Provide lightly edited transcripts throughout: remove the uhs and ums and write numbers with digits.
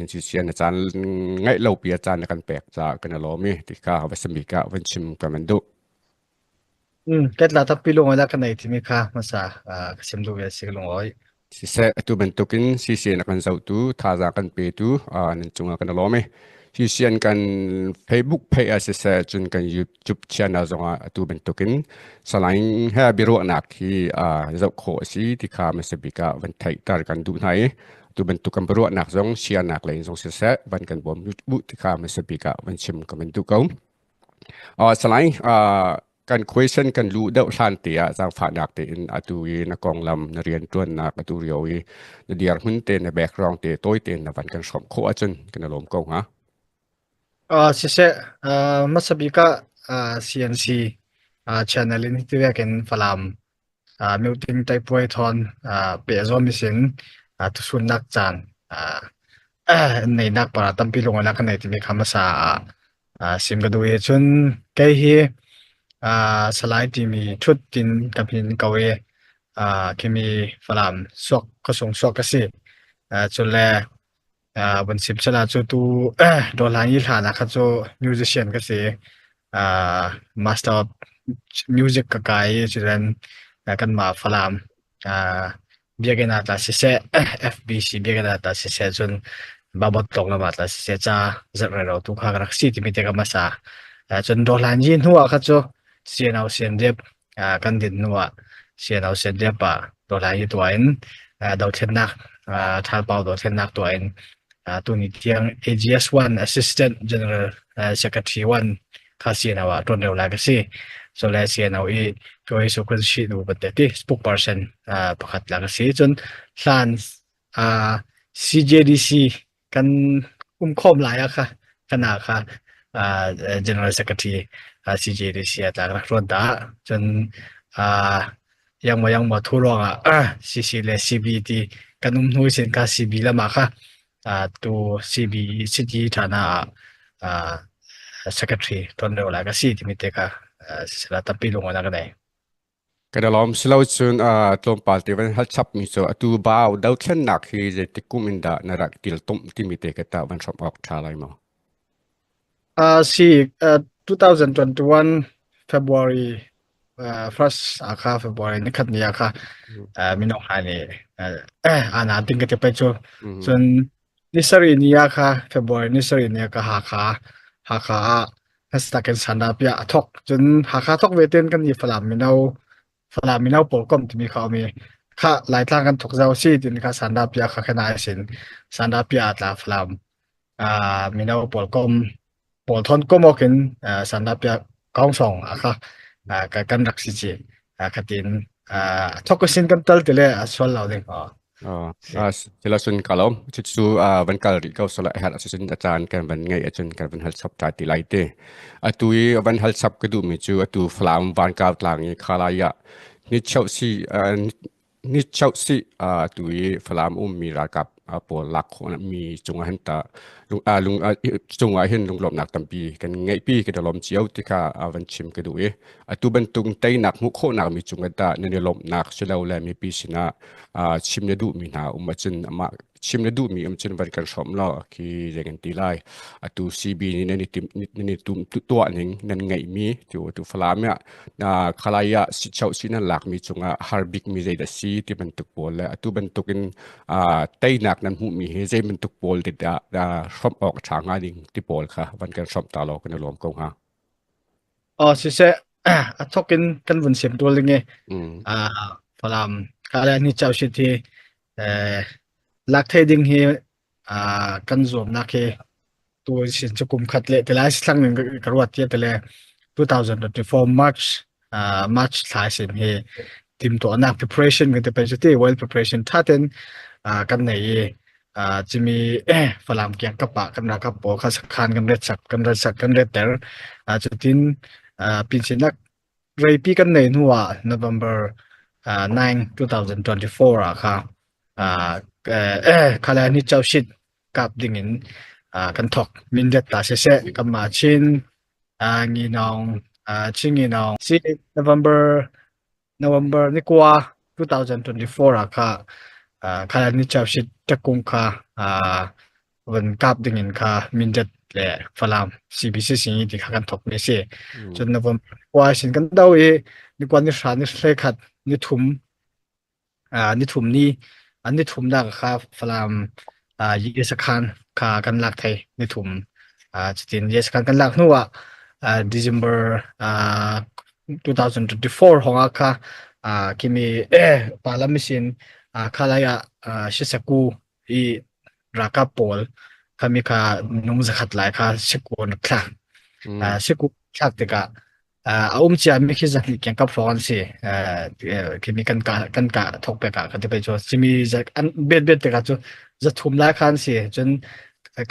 CCN na caan ngaih lo pi a caan na kan pek caah kan i lawm i ti kha va sami ka van chim ka van duh. Ketla tampi lung la ka nei timi kha hmasa ka sim duh ve si ka lungawi. Siseh, atu bantukin CCN a kan zohtu, thazaang kan petu nan cungah kan i lawm i CCN kan Facebook page ah siseh, cun kan YouTube channel zongah atu bantukin Salai he biaruahnak hi zoh khawh a si ti kha hmasa bik ah van theihter kan duh hna i atu bantuk kan biaruahnak zong sianak lei in zong siseh, van kan bawm u ti kha hmasa bik ah van chim kan van duh ko. Salai, kan question kan luh deuh hlan te ah zaangfahnak tein atu i na konglam na rianṭuannak atu rio i na dirhmun te na background te tawi tein na van kan hrawmh khawh ahcun kan i lawm ko hnga. Siseh, hmasa bik ah CNC channel in hiti vekin Falam Mioting Taipuai thawn pehzawm isin tusunnak caan neinak para tampi lungawinak ka nei timi kha hmasa ah sim ka duh i cun kei hi Salai timi ṭhut tin ka min ko i khimi Falam suak khuasung suak ka si. Cule Vun sim sala cu tu dawhlan i hlan ah kha cu musician ka si. Master of Music ka kai i culen kanmah Falam biakinn ah tla siseh, FBC biakinn ah tla siseh cun Babot tlawng lam ah tla siseh ca zarh rero tu kha ka rak si timi te ka hmasa. Cun dawhlan yi hnu ah kha cu CNO CNDF kan din hnu ah CNO CNDF ah dawhlan yi tuah in dothlennak ṭhalpau dothlennak tuah in tuni tiang AGS 1 Assistant General Secretary 1 kha CNO ah ṭuan reu lai ka si. So le CNO i tuai su kun shi nu ban te spokesperson pakhat la ka si. Cun hlan CJDC kan um khawm lai ah kha kana kha General Secretary CJDC ah tlak rak ruan ta cun yang mo yang mo thu ruang ah CC le CB ti kan um hnu sin kha CB lama kha tu CB city thana ah Secretary ton reu lai ka si timi te kha sila tampi lung na ka nei. Kan i lawm. Silocun tlawmpal te van hal chapmi cu atu bau dothlennak hi zeitik kum in dah na rak tiltumh timi te ka tah van hrawmh awk ṭha lai maw? Si, 2021 February first ah kha February nikhat ni ah kha mino hna nih ana ding ka ti pai cu. Cun ni sarih ni ah kha February ni sarih ni ah ka Hakha Hakha ah Hnastakin Sandapia a thawk. Cun Hakha thawk ve ten kan i Falam mino Falam mino pawl kom timi kha um i kha Laitlang kan thawk zau si tin kha Sandapia kha khan ai sin Sandapia tla Falam mino pawl kom pawl thon kom awkin Sandapia kaung song a kha kan rak si chi khatin thawk sin kan tal tile a sual lo ding. Sila sun ka lawm. Cucu van kal rih ko sala herh ahcun a caan kan van ngeih ahcun kan van hal chap ta ti lai te. Atu i van hal chap ka duhmi cu atu Falam Vankau tlang i khalai ah ni cheuh si ni cheuh si atu i Falam ummi ralkap pawl lak khawh mi cungah hin ta lung lung cungah hin lunglawmhnak tampi kan ngeihpi kan i lawm cio ti kha van chim ka duh i atu bantuk teinak hmuh khawhnak mi cungah dah nan i lawmhnak silole mipi sinah chim na duhmi hna um ahcun amah chim na duhmi um cun van kan hrawm law khi zei kan ti lai atu CB nih nan i tim nan i tum tuah ning nan ngeihmi tu tu Falam ah khalai ah si chau si nan lakmi cungah har bik mi zei dah si ti bantuk pawl le atu bantuk in teinak nan hmuhmi hi zei bantuk pawl te dah hrawmh awk a ṭha hnga ding ti pawl kha van kan hrawmh ta law kan i lawm ko hnga. Aw siseh a thok in kan vun siam tual ding i Falam ka le ni chau shit hi lak thei ding hi kan zuamnak hi tu sin cu kum khat le te lai thlang ning ka ruat tia tele 2024 March March thla sin hi timtuahnak preparation kan ti pe cu ti well preparation thaten kan nei i cimi Falam kiang kap ah kan ralkap pawl kha sakhan kan ret sak kan ret sak kan ret ter cutin pinsinak reipi kan nei hnu ah November 9 2024 ah kha khala ni chaushit kap ding in kan thok mindet ta se se kanmah Chin nginawng Chin nginawng si November November ni kua 2024 ah kha khala ni chaushit takung kha. van kap ding in kha Mindat le Falam CBC sing ti kha kan thok mi si. Cun November kwa sin kan do i ni kwan ni hra ni hle khat ni thum ni thum ni an ni thum nak kha Falam Yesakhan kha kan lak thei ni thum cutin Yesakhan kan lak hnu ah December 2024 hong ah kha kimi Palamisin khalai ah Shisaku i ralkap pawl khami kha minung zakhat lai kha siku an rak thlak. Siku thlak tikah a um ciami khi zahnih kengkap hrawng an si. Khimi kan ka kan ka thok pek ah kan ti pei cu simi an bet bet tikah cu zathum lai kha an si. Cun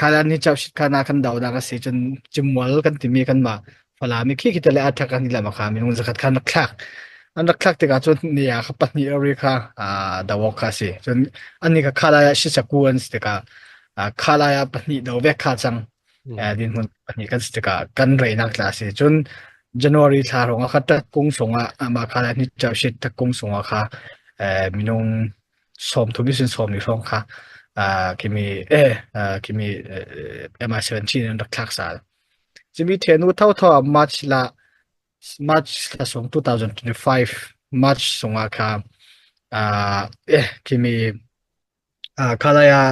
khala ni chau shit khana kan do nak a si cun cimual kan timi kan mah Falam i khi khi tele a thak an lam kha minung zakhat kha an rak thlak. An rak thlak tikah cun ni ah kha pahnih ori kha dawok kha si. Cun ani kha khalai ah sisaku an si tikah khalai ah pahnih do vek kha cang. Dinhmun pahnih kan si tikah kan reinak tla si. Cun January thla rong ah kha tatkung sungah amah khalai ni chau shit tatkung sungah kha minung sawm thum sin sawm ni hrawng kha kimi kimi MI17 an rak thlak sal. Cimi thenu thotho ah March la March thla sung 2025 March sungah kha khimi khalaya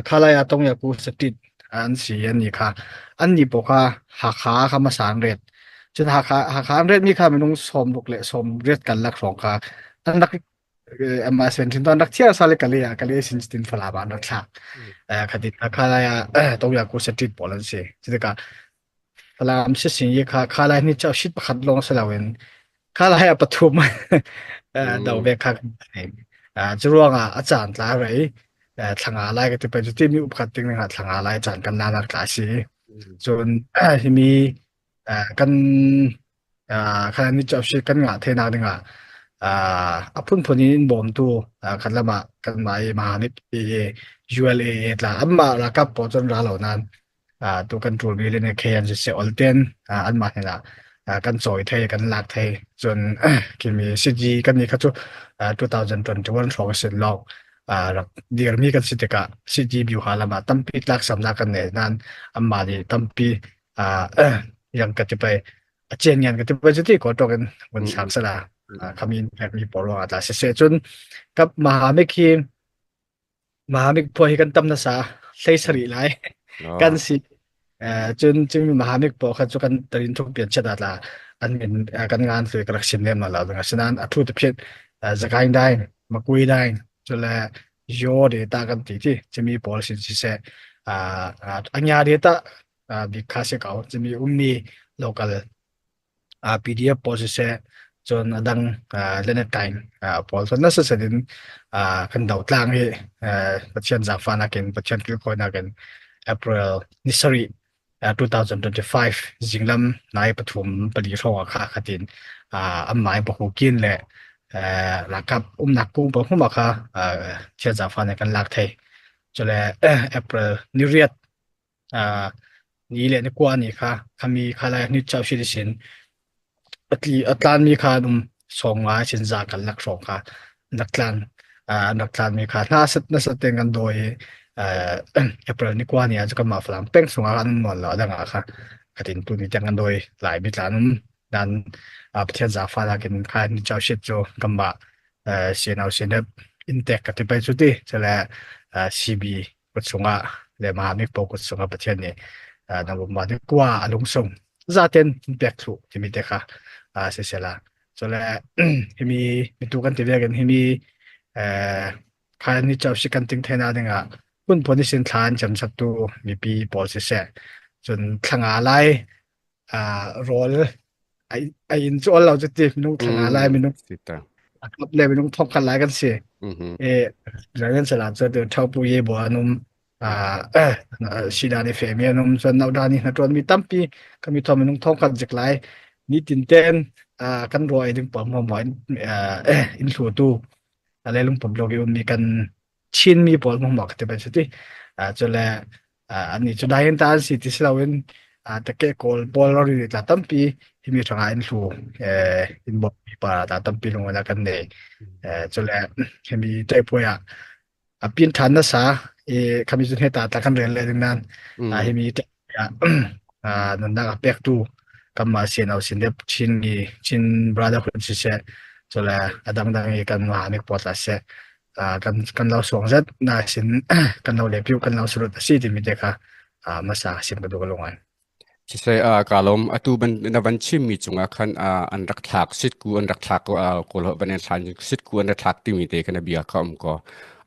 khalaya tongya ku satit an si an ni kha an ni po kha Hakha kha hmasa an ret cun Hakha Hakha an ret mi kha minung sawm ruk le sawm riat kan lak hrawng kha an rak amah sen thin rak thiar sale kale ah kale sin tin fala ba an rak thlak khatit khalaya tongya ku satit pawl an si cutikah Falam sisin i kha khalai ni chau shit pakhat lawng si loin khalai a pathum do ve kha cu ruangah a caan tla rei thlanga lai ka ti pe cu ti mi upkhat ting ning ah thlanga lai caan kan nanak tla si cun himi kan khan ni chau shit kan ngah the nak dingah a phunphun in bawmtu kan lama kan mai ma ni ULA tla amma rakap po cun ra lo nan tu kan ṭul mi le khe an si olten anmah hnen ah kan cawi thei kan lak thei cun khimi CG kan ni kha cu 2021 hrawng sin lawng rak dirmi kan si tikah CG biuha lam ah tampi tlaksamnak kan nei nain anmah nih tampi yang ka ti pai a chen ngan ka ti pai cuti ko tok in vun sang sala khamin pekmi pawl ruangah tla siseh cun kap mahamik hi Mahamik phuah hi kan tam nasa hlei sarih lai kan si. Cun cun Mahamik pawl kha cu kan tarin thuk pian chat atla an min kan ngan hlui ka rak sim lem lo ding asinain a thu te phiat Zakaing daing Makui daing cule yo de ta kan ti ti chimi pawl sin si se anya de ta bik kha se kau chimi ummi local PDF pawl siseh cun a dang Lenetkaing pawl cu nasa set in kan dotlang i Pathian zaangfahnak in Pathian kilkawinak in April ni sarih 2025 zinglam nai pathum pali hrawng ah kha khatin an mai bahukin le ralkap umnak kung pawl hmuma kha Pathian zaangfahnak kan lak thei. Cule April ni riat ni le ni kua ni kha khami kha lai ni chau shi sin atli atlan mi kha um song nga chin za kan lak hrawng kha nak tlan nak tlan mi kha na sat na sat ten kan doi April ni kwa ni a ka ma flam peng sunga kan mon lo danga kha khatin tu ni tang kan doi lai bi tlan um dan pathian za fa la kin kha ni chau shit chu kamba sianau sianep intek ka ti pai chu ti chale CB kut chungah le Mahamik pawl kut chungah Pathian nih nangmah nih kua a lungsung zaten pek thlu timi te kha si sela chole himi mitu kan ti vekin himi khan ni chau si kan ting thena dingah kun phun sin thlan cham chaptu mipi pawl si se cun thlanga lai rawl ai in chu lo chu ti minung thlanga lai minung akap le minung thok khat lai kan si e dragon sala chu tu thau pu ye bo anum a sida ni fe mi anum chuan nau da ni na ton mi tampi kami thom minung thong khat zik lai ni tin ten kan roi ding pom mo mo in thlu tu ale lung pom lo gi um mi kan Chinmi pawl hmangmah ka ti ban si ti. Cule annih cu dai in ta an si ti si loin take kawl pawl rori tla tampi himi hrangah in hlu in bawmmi pa ta tampi lungana kan nei. Cule himi ṭaipuai ah a pin ṭhan nasa. I khami cu heta ta kan rel le ding nan Mm. himi nunnak a pektu kanmah CNO sin le Chin mi Chin Brotherhood siseh cule a dangdang i kan mah pawl tla seh kan kan lo suang zet na sin kan lo le piu kan lo surut a si timi te kha hmasa sim ka duh ka lungai. Siseh kaa lawm. Atu ban na van chimmi cungah khan an rak thlak sitku an rak thlak kawl van in thlan sitku an rak thlak timi te khan a bia kha um ko.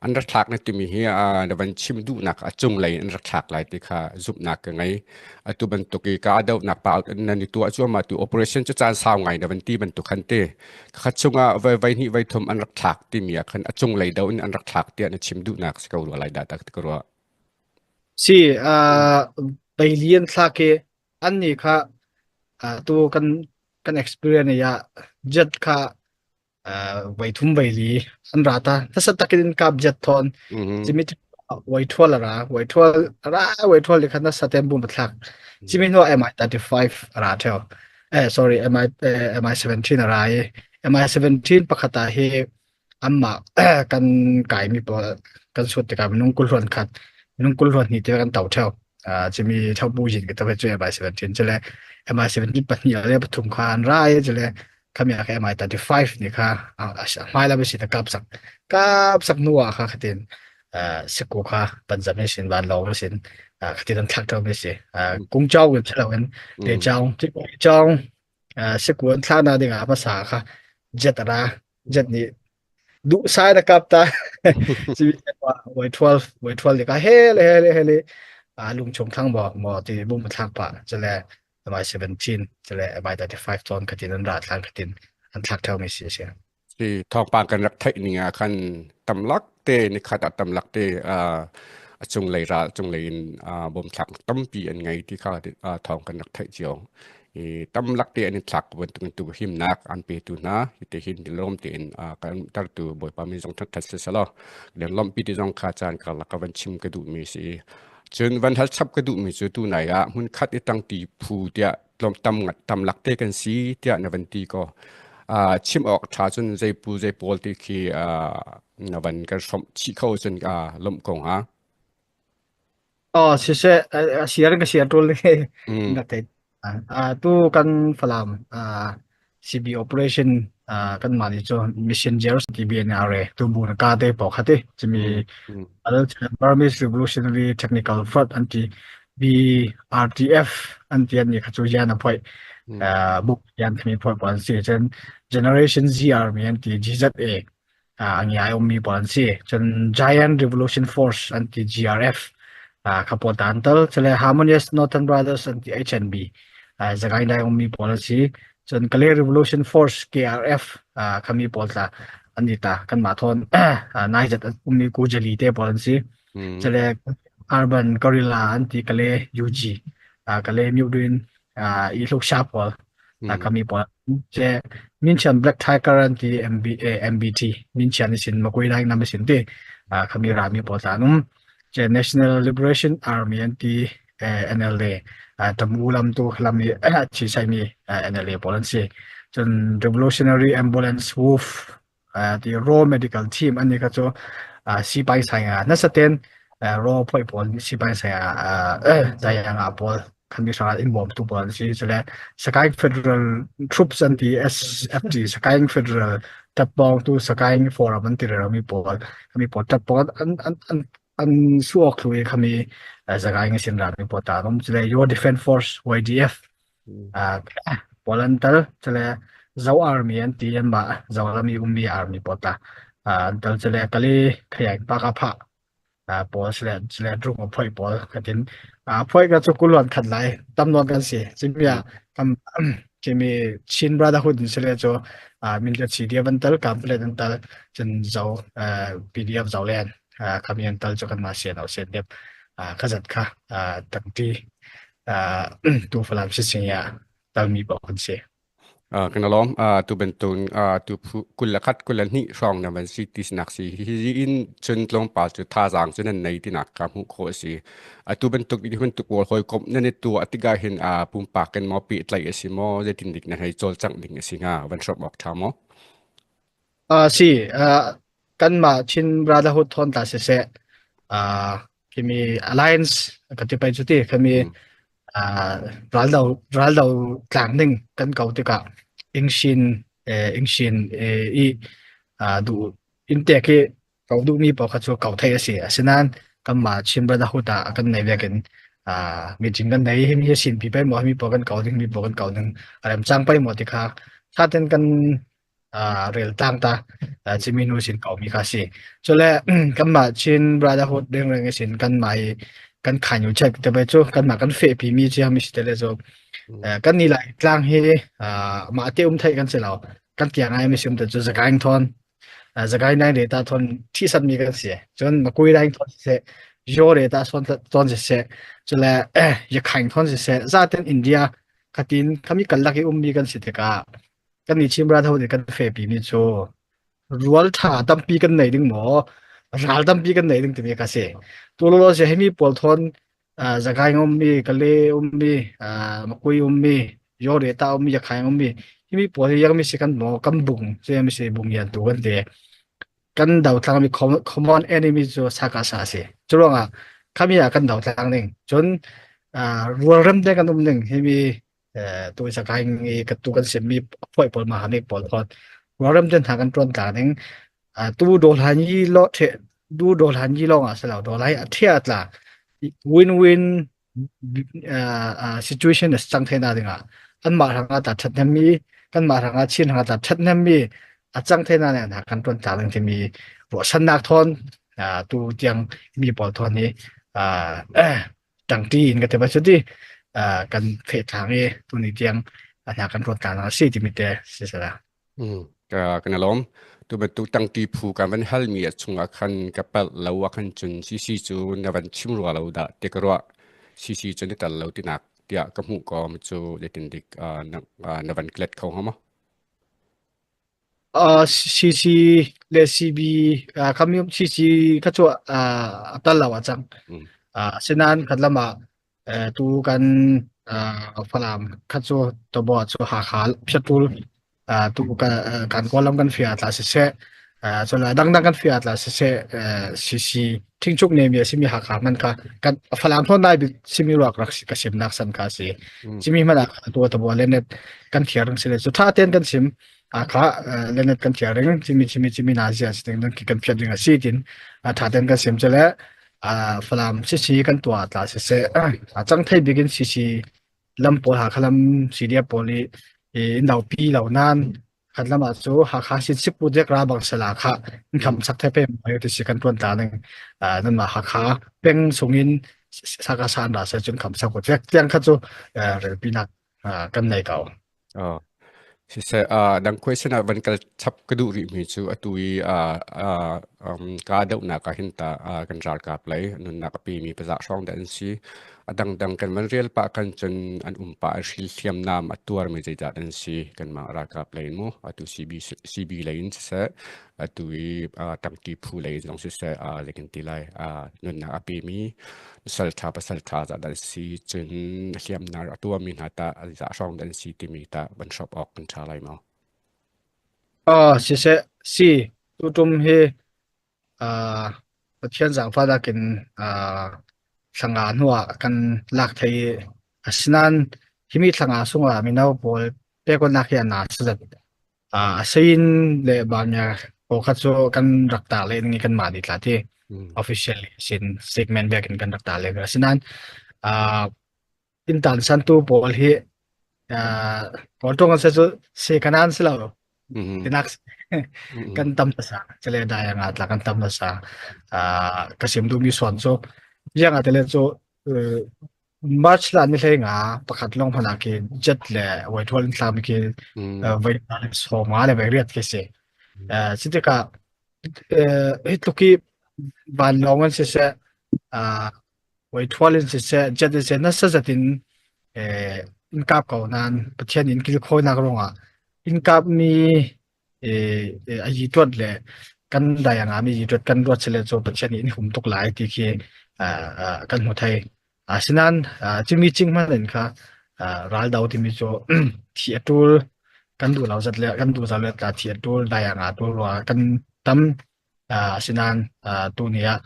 An rak thlak na timi hi na van chim duhnak a cunglei an rak thlak lai ti kha zumhnak ka ngei. Atu bantuk i ka dohnak pa nan i tuah cuahmah tu operation cu caan sau ngai na van ti bantuk khan ti. Khat chungah voi voi hnih voi thum an rak thlak timi ah khan a cunglei do in an rak thlak tiah na chim duhnak si ko rua lai dah tak ti ka ruah. Si, Bailey an thlak i annih kha tu kan kan experience ah jet kha voi thum voi li an ra ta. Nasa takin kap jet thawn. Cimi voi thual a ra, voi thual a ra, voi thual kha nasa ten bum a thlak. Cimi hnu MI35 a ra theo. Eh sorry MI MI17 a ra i MI17 pakhat ah hi anmah kan kaimi pawl kan suat tikah minung kul hluan khat minung kul hluan hnih tiah kan to theo cimi thopu jin ka tawe chu MI17 chile MI17 pahnih le pathum kha an ra i chile khami ah kha MI35 ni kha hmai lam si ta kap sak kap sak nu ah kha khatin siku kha panjam sin van lo sin khatin an thlak tho mi si kung chau in chalo in le chau chau siku an thla na ding ah hmasa kha jet ra jet nih duh sai na kap ta voi 12 voi 12 ka hele hele hele a lung chung thang bo mo ti bum thlak pa chale mi 17 chale mi 35 ton khatin an ra thlang khatin an thlak theu mi si si. Si thawngpang kan rak theih ning ah khan tamlak te nikhat ah tamlak te a cunglei ral cunglei in bom thlak tampi an ngei ti kha thawng kan rak theih cio. I tamlak te an i thlak bantuk tu himnak an petu hna te hin lawm tein kan tartu Bawipa min zong that si selaw den lompi ti zong kha caan karlak ka van chim ka duh mi si. Cun van hal chap ka duh mi cu tu nai ah hmun khat i tangti phu tiah tlawm tam tam lak te kan si tiah na van ti ko. Chim awk ṭha cun zei pu zei pawl ti khi na van kan hrawmh chih kho cun lawmh ko hnga. Oh, siseh, a siar ka siar ṭul na thei. Tu kan Falam CB operation kan mah nih cu Mission Jeros TBNRA tu bu na ka te paw khati chimi Burmese Revolutionary Technical Front an ti BRTF an ti an ni kha cu yan a phoi buk yan khami phoi pon si chen Generation Z Army an ti GZA a ngiai ummi pawl an si. Cun Giant Revolution Force an ti GRF kha pawl ta an tal. Cule Harmonious Northern Brothers an ti HNB Sagaing dai ummi pawl an si. Cun Kalay Revolution Force KRF khami pawl tla an ni ta kan mah thawn nai zat ummi Kujali te pawl an si. Cule Urban Guerrilla an ti Kalay UG Kalay Myudin i hluksha pawl kami pawl che Minchian Black Tiger an ti MB, MBT Minchian isin Makui Lai nam isin ti khami rami pawl ta num che National Liberation Army an ti NLA tamu lam tu lam i chi sai mi NLA pawl an si cun Revolutionary Ambulance Wolf ti raw medical team an ni kha cu sipai sai nga nasa ten raw phoi pawl sipai sai zayang a pawl khan mi hrang in bawm tu pawl an si chule Sagaing Federal Troops an ti SFT Sagaing Federal tapbong tu Sagaing Forum an ti re mi pawl mi pawl tapbong an an an an suak thlui khami Sagaing sin ra mi pawl ta rom chule Your Defense Force YDF Pawl an tal cule Zo Army an ti anmah Zoram i ummi army pawl tah an tal cule kali khayai pa ka phah pawl sile cule druk a phoih pawl khatin phoih ka cu kuluan khat lai tam nawn kan si cimia kam cimi Chin Brotherhood in sile cu min le CDF an tal Kampulet an tal cun Zo PDF Zo len khami an tal cu kan mah sian au sian dep khazat kha tangti tu Falam sising ya talmi paoh kan si. Kan lawm tu bantun tu phu 21 22 hrawng na van si ti nak si hi in chun tlawmpal cu thazaang cu nan nei tinak ka hmuh khawh a si. Atu bantuk hi bantuk pawl hawikom nan i tu atiga hin pumpak in maw pehtlaih a si maw zeitin dik nan hei cawlcangh ding a si hnga van hrawm awk ṭha maw? Si, kanmah Chin Brotherhood thawn ta siseh. Khimi alliance ka ti pai chu ti khami raldo raldo tlang ding kan ko tikah Ingshin Ingshin i du in te khi ko duh mi paoh kha cu ko thei a si. Asinain kanmah Chin Brotherhood ah kan nei vekin meeting kan nei himi hi sin pi pai maw himi paoh kan ko ding mi paoh kan ko ding a remcang pai maw ti kha thaten kan rel tlang ta chimi nu sin ko mi kha si. Cule kanmah Chin Brotherhood ding reng sin kanmah hi kan khainu check te bai cu kanmah kan fe pi mi chi mi si te le cu kan ni lai tlang hi mah te um thei kan si lo kan tiang ai mi sim te cu zakaing thon Zagai nai le ta thon thi sat mi kan si. Cun Makui raing thon siseh, Yaw le ta son thon siseh, cule Yakhaing thon siseh, zaten India khatin khami kallak i ummi kan si tikah kan i Chin Brotherhood i kan fepi mi cu rual tha tampi kan nei ding maw ral tampi kan nei ding timi ka si. Tu lo si hemi pawl thon Zakaing ummi, Kale ummi, Makui ummi, Yoreta ummi, Yakhaing ummi, himi pawl hi yakmi si kan maw kan bung cu mi si bung yan tu kan ti. Kan dotlang mi common enemy cu saka sa si. Cu ruangah khami ah kan dotlang ning. Cun rualrem te kan um ning himi tu Sakaing i ka tu kan simmi phuai pawl ma hamik pawl thon rualrem ten hna kan tuan tla ning tu dol han yi lo the du dol han yi long ah selo dol hai a thia tla win win situation is chang the na dinga an ma ranga ta that nem mi kan ma ranga chin ranga ta that nem mi a chang the na na kan tuan tla ding mi ro san nak thon tu tiang mi pawl thon ni tangti in ka te ba ti kan fe thang i tuni tiang hna kan ruat ta na si timi te si sala. Ka kan alom tu bantuk tangti phu kan van hal mi a chungah khan ka palh lo ah khan cun CC cu na van chim rua lo dah ti ka ruah. CC cu na tal lo tinak tiah ka hmuh ko mi cu zeitin dik na van klet kho hnga maw? CC le CB khami CC kha cu a tal lo ah cang. Asinain khat lam ah tu kan Falam kha cu Tobo cu Hakha Phiatul tu kan Kawlram kan fia tla siseh cun dangdang kan fia tla siseh CC Thingchuk ne mi a simi Hakha man kha kan Falam thawn nai bik simi ruak rak ka simnak san kha si. Simi hmanh ah tu Tobo le net kan thiar si le cu tha ten kan sim kha lenet kan thiar ring chimi chimi chimi na zia si ding kan phiat ding a si tin tha ten kan sim chele Falam sisi kan tua tla si se a chang thei bikin sisi lam pawl ha khalam CDF pawl i in lo pi lo nan khat lam ah cu Hakha sin sipu dek ra bang sala kha in kham sak the pe mai ti si kan tuan ta ning nan ma Hakha peng sungin saka san ra se chun kham sak ko tiang kha chu rel pi nak kan nei ko. Oh. Siseh, dang question ah van kal chap ka duh rihmi cu atu i kaa dohnak ah hin ta kan ralkap lei nunnak a pemi pazah hrawng dah an si. A dangdang kan van rel pah khan cun an um pah an hril hliamnam a tuarmi zeidah an si kanmah ralkap lei in mu atu CB CB lei in siseh atu i tangti phu lei in zong siseh zei kan ti lai nunnak a pemi salṭha pasalṭha zah dah an si cun hliamnak a tuahmi hna tah zah hrawng dah an si timi tah van hrawp awk kan ṭha lai maw? Ah, siseh, si, tutum hi ah Pathian zaangfahnak in ah thlanga hnuah kan lak thei i asinain himi thlanga sungah mino pawl pekawlnak hi a na sazat. A sein le banya pawl kha cu kan rak ta le ning kan mah nih tla ti officially sin statement bek in kan rak ta le asinain in tan san tu pawl hi kawl tong se cu se kanan si lo tinak kan tam sa chele dai nga tla kan tam sa ka sim du mi son chu yang atele chu March la ni hlei nga pakhat lawng hmanh ah khin jet le voithual in thlami khi voi sawma le voi riat khi si. Cu tikah hi tluk hi vanlawng in siseh, voithual in siseh, jet in siseh, nasa zat in in kap ko nain Pathian in kilkhawinak ruangah in kapmi a yi tuat le kan dai nga mi yi tuat kan ruat sile cu Pathian nih in hum tuk lai ti khi kan hmu thei. Asinain cimi cing hmanh in kha ral do timi cu thi a tul kan duh lo zat le kan duh zat le tla thi a tul dai nga tul rua kan tam asinain tu ni ah.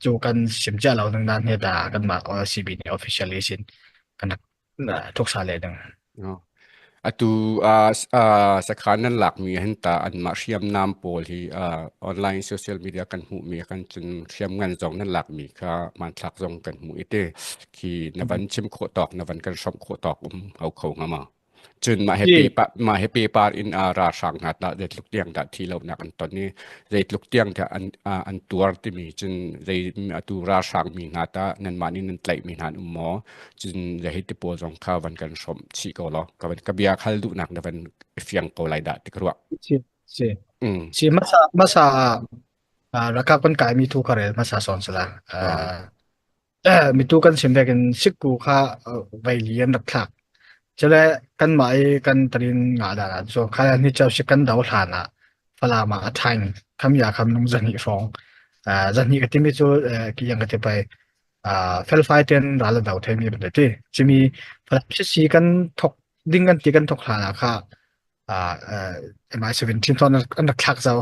Cu kan sim cia lo nang nan he ta kan mah CB nih officially sin kan rak thuksa le ding. Atu sakhan nan lakmi hin ta anmah hriamnam pawl hi online social media kan hmuhmi kan cun hriamngan zong nan lakmi kha hmanthlak zong kan hmuh i te khi na van chim khawh tawk na van kan hrawmh khawh tawk um hau kho hnga ma? Cun mah he pe mah he pepar in a ralhrang hna tah zeitluk tiang dah thi lonak an ton i zeitluk tiang dah an an tuar timi cun zei atu ralhrang mi hna tah nanmah nih nan tlaihmi hna an um maw? Cun zei hi ti pawl zong kha van kan hrawmh chih ko law ka van ka bia khal duhnak na van i fiang ko lai dah ti ka ruah. Si si. Si masa masa rakap kan kai mi thu ka rel masa son sala. Mitu kan sim vekin sikku kha veili an rak thlak. Cule kanmah i kan tarin ngah dan ah cu kha ni cheu sik kan do hlan ah Falam ah a ṭhaing kham ya kham nung zahnih hrawng zahnih ka timi cu ki yang ka ti pai felfai ten ral a do theimi ban ti. Cimi Falam sisi kan thok ding kan ti kan thok hlan ah kha MI17 thon an rak thlak zau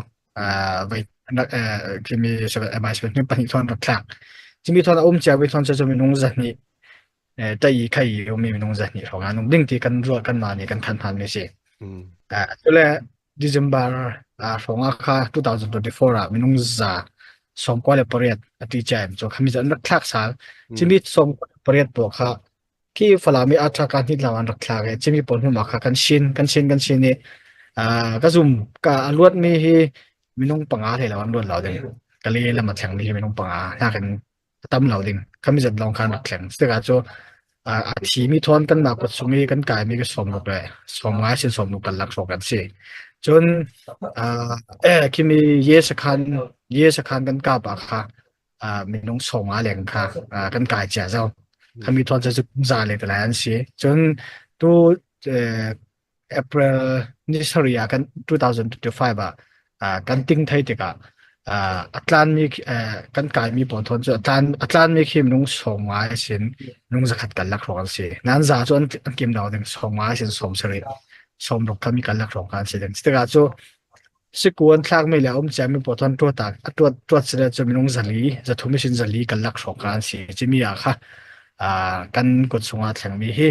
vai kimi MI17 pahnih thon rak thlak cimi thon a um cia vi thon cu minung zahnih tai khai umi minung zahnih hrawng an um ding ti kan ruah kan ma nih kan than than mi si cule December hrawng ah kha 2024 ah minung za 98 ati chem chu khami zan rak thlak sal cimi 98 po kha Khi Falam i a ṭha kaa hnit lang an rak thlak i cimi pawl hnu kha kan sin kan sin kan sin i ka zum ka a luatmi hi minung panga hlei lo an luat lo ding ka le lam a thlengmi hi minung panga nakin a tam lo ding khami zat lawng khan rak thleng tikah cu a thimi thawn kan mah kut chung i kan kaimi ka sawm ruk le sawm ngai sin sawm ruk kan lak hrawk kan si cun khimi ye sakhan ye sakhan kan kap ah kha minung 50 leng kha kan kai cia zau. Khami thon cu za le talai an si. Cun tu April ni sarih ah kan 2025 ah kan ting thei tikah a tlan mi kan kai mi pawl thon cu a tlan a tlan mi khi minung 50 sin minung zakhat kan lak hrawng an si. Nan za cu an kim lo ding 50 sin 70 sawm ruk kha mi kan lak hrawng kan si ding. Tikah cu Siku an thlakmi le a um ciami pawl cu an ṭuat ah a ṭuat ṭuat sile cu minung 400 300 in 400 kan lak hrawk an si. Cimi ah kha kan kut chungah thlengmi hi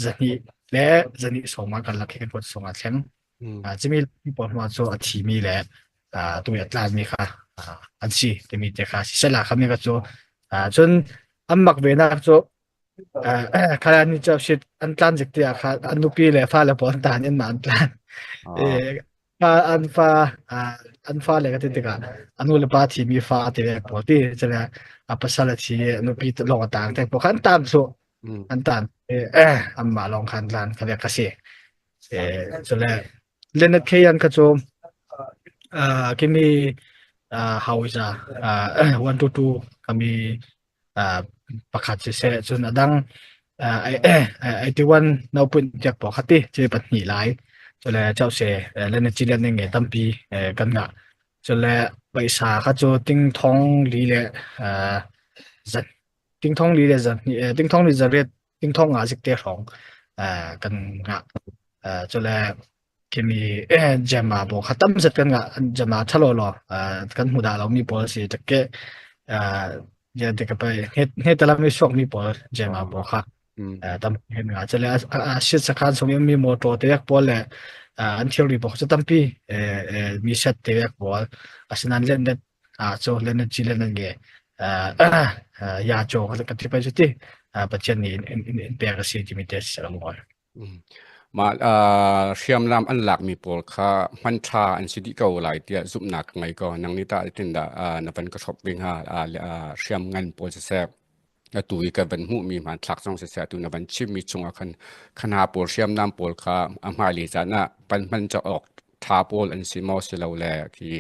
200 le 220 ah kan lak hi kan kut chungah thleng. Cimi pawl hnu cu a thimi le tu i a tlanmi kha an si timi te kha si. Sela kha mi kha cu cun an mak ve nak cu Khala ni cu shit an tlan zik tiah kha an nupi le fale pawl an tan in ma an tlan. Fa an fa an fa le ka ti tikah a nu le pa thimi fa ti ve pawl ti cule a pasal a thi a nupi lawng a tang te pawl kha an tan su an tan eh anmah lawng khan tlan kha ve ka si. Cule Leonard Kayan kha cu kimi hawiza 1 to 2 kami pakhat siseh cun a dang 81 no punh tiak paw khati che pahnih lai chule chause le na chilen nge tampi kan ngah chule paisa kha chu ting thong li le zat ting thong li le zat ting thong li zariat ting thong nga zik te hrawng kan ngah chule Khimi jama bo kha tam zet kan ngah jama thalo lo kan hmu dah lo mi pawl si takke ya te ka pai he talam mi sok mi pawl jama bo kha tam hen nga chale a shit sakhan song mi motor te yak pawl le an thilri bo chu tampi mi set te yak pawl asinan len net a cho len net chi len nge ya cho ka ti pai chu ti Pathian ni in in pek a si ti mi te salam ngol. Mah hriamnam an lakmi pawl kha hman ṭha an si dih ko lai tiah zumhnak ka ngei ko. Nang nih tah zeitindah na van ka hrawmh ve hnga? Hriamngan pawl siseh, atu i kan van hmuhmi hmanthlak zong siseh, atu na van chimmi chungah khan khana pawl hriamnam pawl kha a hmailei caan ah pan hman cawk awk ṭha pawl an si maw si lo le khi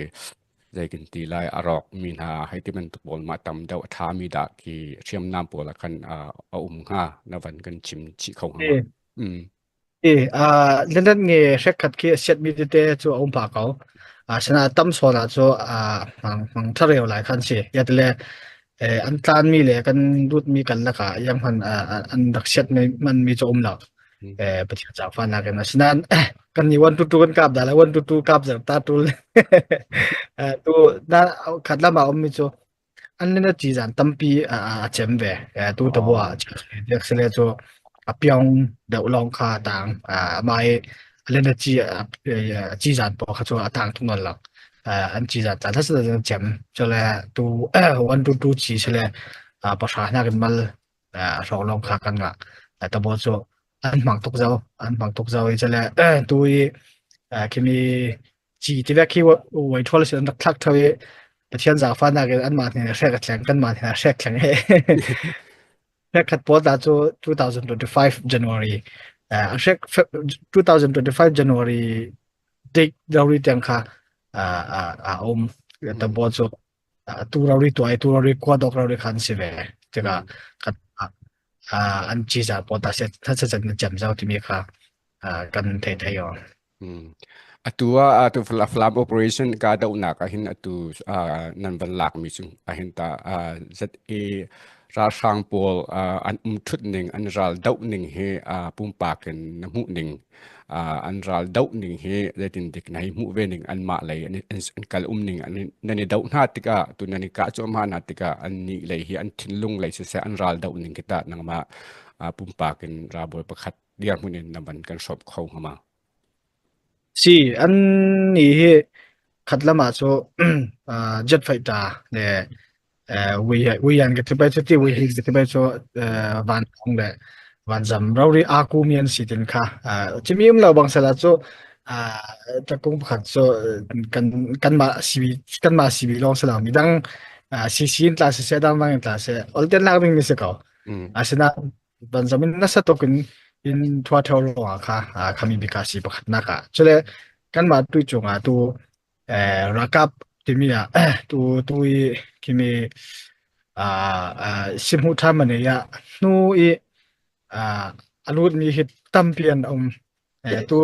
zei kan ti lai a rawkmi hna hei ti bantuk pawl mah tam deuh a ṭhami dah khi hriamnam pawl ah khan a um hnga na van kan chim chih kho hnga ma? Mm. E lendat nge hrekkhat khi a siat mi tete cu a um pah ko. Asina tam sawn ah cu mang mang thareu lai khan si. Yatle an tlan mi le kan lut mi kan lakah yang hman an rak siat mi man mi cu um lo. Pathian zaangfahnak in asinain kan nih 1 to 2 kan kap dah lai 1 to 2 kap zer ta tul tu na khat lam ah um mi cu. An len a ci zan tampi a a cem ve. Tu tabua Oh. sele cu a piong deuh lawng kha tang ama i a len a ci a ci zan pawl kha cu a tang tung lo. An ci zan tla sa cem chole tu 1 to 2 chi sele pahra hnak in mal hrawng lawng kha kan ngah. Tabo cu an hmang tuk zau an hmang tuk zau i chale tu i khimi ci tive khi wai thol sin an rak thlak tho i Pathian zaangfahnak in anmah hnen ah hrek a thleng kanmah hnen ah hrek thleng he hrek khat pawl ta cu 2025 January hrek 2025 January date rori tiang kha a um tabo cu tu rori tuai tu rori kwa dok rori khan si ve tikah kan an ci za pawl ta se tha chan na chem zau timi kha kan thei thei o. Atu ah atu Falam operation kahdohnak ah hin atu nan van lakmi cu ahhin ta ZA ralhrang pawl an um thut ning an ral doh ning hi pumpak in na hmuh ning an ral doh ning hi zeitin dik na hei hmuh ve ning anmah lei an kal um ning nan i doh hna tikah tu nan i kah cuahmah hna tikah an nih lei hi an thinlung lei siseh an ral doh ning khi tah nangmah pumpak in ralbawi pakhat dirhmun in na van kan hrawm kho hnga ma? Si an nih hi khat lam ah cu jet fighter le ui an ka ti bai cu ti ui hi ka ti bai cu vanlawng le vanzam rori aa kumi an si tin kha cimi um lo bang sala cu takung pakhat cu kan kanmah CB kanmah CB lawng si lo midang CC in tla siseh dangdang in tla seh olten lak ding mi si ko asinain Banzam in nasa tuk in in thua theo ruangah kha khami bika si pakhatnak ah cule kanmah tu cungah tu ralkap timi ah tu tu i khimi simhu tha mane ya hnu i a lut mi hi tampi an um tu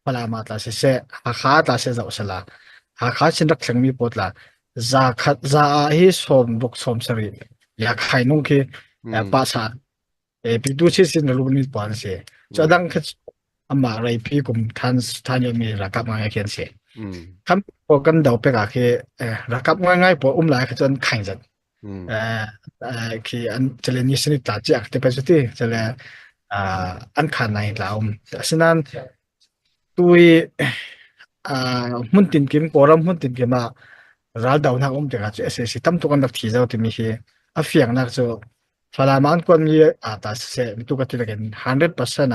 Falam ah tla siseh Hakha tla seh zoh sala Hakha chin rak thleng mi pawl tla za khat za ah hi sawm ruk sawm sarih ya khai nung khi pa sa e pi tu chi sin lu mi pa an si cho dang kha amah rei pi kum than than yo mi rakap ngai khian si kham po kan do pe ka khi rakap ngai ngai po um lai kha chon khain zat khi an chale ni sin tla chiak te pa ti chale an khan nai tla um asinan tui hmun tin kim kawlram hmun tin kim ah raldohnak um tikah cu SAC tam tuk an rak thi zau timi hi a fiangnak cu Falam ah an kuatmi aa ta siseh mitu ka ti lakin 100%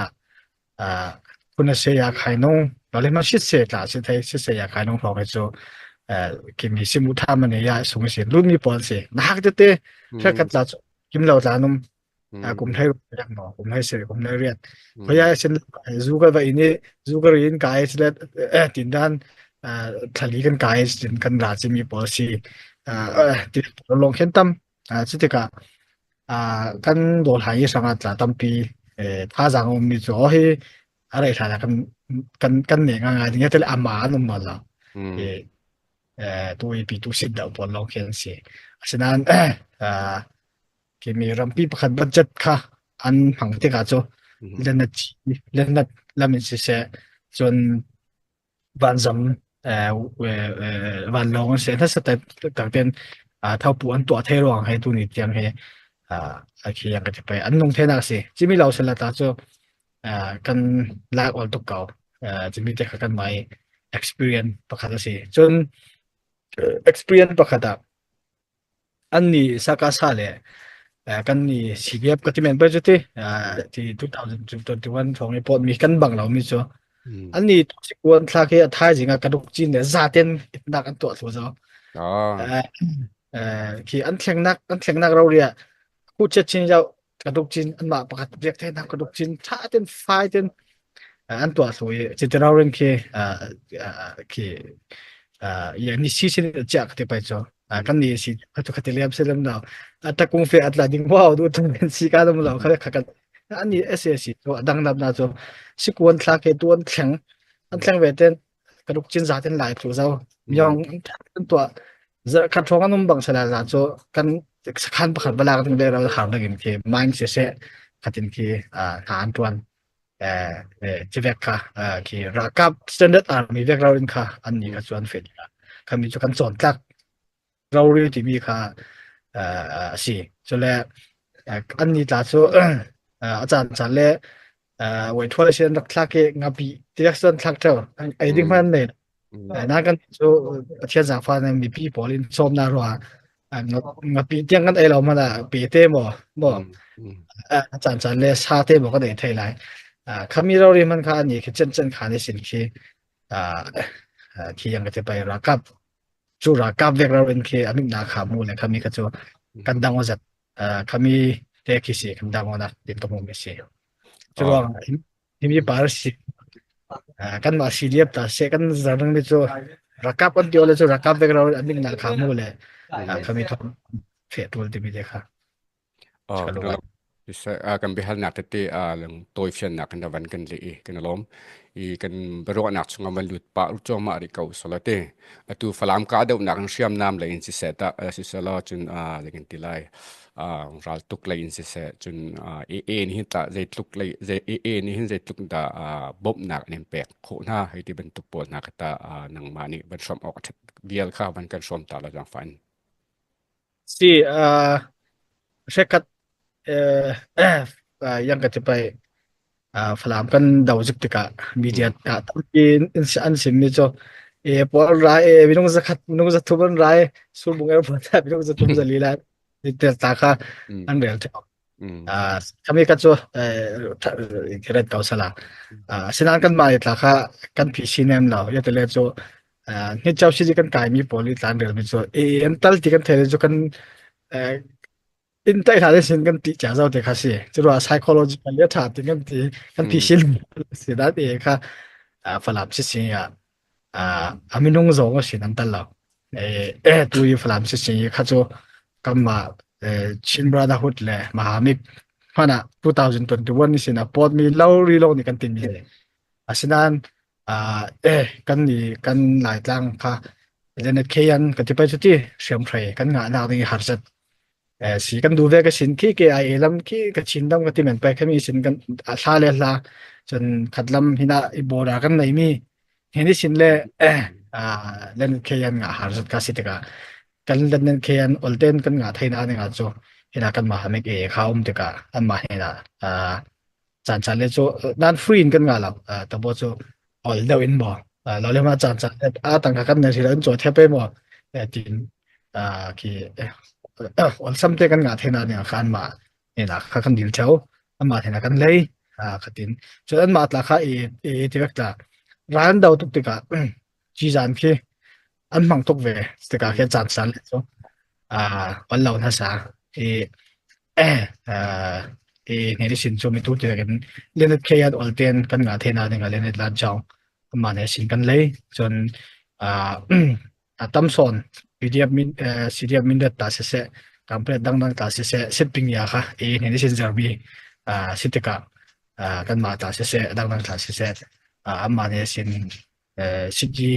ah phun a se ya khai nung lale ma sit se tla si thei sit se ya khai nung hrawng hi cu kimi simu tha mane ya sung si lumi pawl si na hak tete hrekat la cu kim lo tla num kum hlei riak no kum hlei seri kum hlei riat khoya sin zu ka va in i zu ka rin kai sile tin dan thlali kan kai sin kan ra chi mi pawl si ti long khen tam cu tikah kan dol hai i hrangah tla tampi thazaang a ummi cu hi a rei hlan ah kan kan kan ne ngai ding te ama an um lo tu i pi tu sit deuh pawl lawng khi an si asinain kimi rampi pakhat budget kha an hmang tikah cu lenat lenat lam in siseh cun vanzam vanlawng an si nasa tak ten thopu an tuah thei ruang he tu ni tiang he khi yang ka ti pai an nung the nak si chimi lo sela ta chu kan lak ol tuk ko chimi te kha kan mai experience pakhat a si cun experience pakhat ah An nih sakasa le kan nih CDF ka ti men pei cu ti ti 2021 hrawng i pawtmi kan bang lomi cu an nih tuksikuan thlak hi a thaizing ah ka duk cin le zaten itnak an tuah thlu zo. Khi an thlengnak an thlengnak rori ah khu chet chin yau ka duk cin anmah pakhat biak thenak ka duk cin tha ten fai ten an tuah thlu i chitirarin khi khi ye ni si sin chia ka ti pai cho kan ni si tu khati liam se lam na atakung fe atla ding wow du tu si ka dum lo kha kha kan ani SAC to adang nap na cho sikuan thla ke tuan thleng an thleng ve ten ka ruk cin za ten lai thu zo myong an tuah zarh khat hrawng an um bang sala za cu kan sakhan pakhat balak ding le ral har ding khi mind se se khatin khi hna an tuan ci vek kha khi ralkap standard army vek ral in kha an ni kha chu an fet kha mi chu kan cawn tlak rori timi kha. a si. Cule an ni tla cu a caan caan le wai thual sin rak thlak i ngapi tiak san thlak theo ei ding hman nei na kan cu Pathian zaangfah na mipi pawl in sawm na ruah ngapi tiang kan ei lo mana pe te mo mo caan caan le sa te mo kan ei thei lai khami ro ri man kha ani khi chen chen kha ni sin khi khi yang ka te pai rakap cu rakap vek ro in khi amit na kha mu le khami kha cu kan dang zat khami te khi si kan dang na tin to mu mi si cu ruang himi par si kan mah si liap ta se kan zarang mi cu rakap kan tio le cu rakap vek ro amit na kha mu le khami thong fe tul ti mi te kha Kan biahalnak tete tawifiannak kan van kan leh i kan i lawm. I kan biaruahnak chungah van lut pah cuahmah rih ko solate. Atu Falam kahdohnak in hriamnam lei in siseh tah siselaw cun zei kan ti lai raltuk lei in siseh cun AA nih hin tah zeitluk lei zei AA nih hin zeitluk dah bawmhnak an in pek khawh hna hei ti bantuk pawl hna kha tah nangmah nih van hrawmh awk a ṭhat vial kha van kan hrawm ta la zaangfah in. Si hrekhat yang ka ti pai Falam kan do zik tikah media ah tampi an sim mi cu e pawl rai e minung zakhat minung zathum an rai surbung airport ah minung zathum zali la tel ta kha an rel theo kami ka cu ret ko sala sinan kan mah tla kha kan phi sinem lo ya tele cu ni chau si kan kai mi pawl i tlan rel mi cu e an tal ti kan thele cu kan in tai hla sin kan ti cha zau te kha si chu ro psychological le tha ti kan ti kan phi sin si da te kha falam si si ya a minung zong a sin an tal lo e tu i falam si si kha chu kamma Chin Brotherhood le Mahamik hmana 2021 ni sin a pot mi lo ri lo ni kan tin mi asinan kan ni kan laitlang kha Leonard Kayan ka ti pai chu ti hriam hrei kan ngah nak ding harsat si kan du ve ka sin khi ke ai lam khi ka chin dam ka ti men pai khami sin kan hla le hla cun khat lam hina i bora kan nei mi hini sin le Leonard Kayan nga harsat ka si tika kan Leonard Kayan olten kan nga theina ne nga chu hina kan ma hamek e kha um tika an ma hina caan caan le cu nan free in kan ngah lo tabo cu ol deuh in maw lo le ma caan caan a tangka kan nei lo in chaw the pe maw tin khi ol sam te kan ngah thena ne khan ma ne na kha kan dil theo ama thena kan lei khatin chu an ma tla kha e e ti vek tla ran do tuk tikah chi zan khi an hmang tuk ve tikah khi caan san le cu on lo na sa i i ne sin chu mi tu te kan lenet khe yan ol ten kan nga the na ding lenet lan chong ma ne sin kan lei chon a tam son PDF min CDF min dat ta se se kampret dang dang ta se se sit ping ya kha e ne sin zarbi sitika kan ma ta se se dang dang ta se se amma ne sin sitji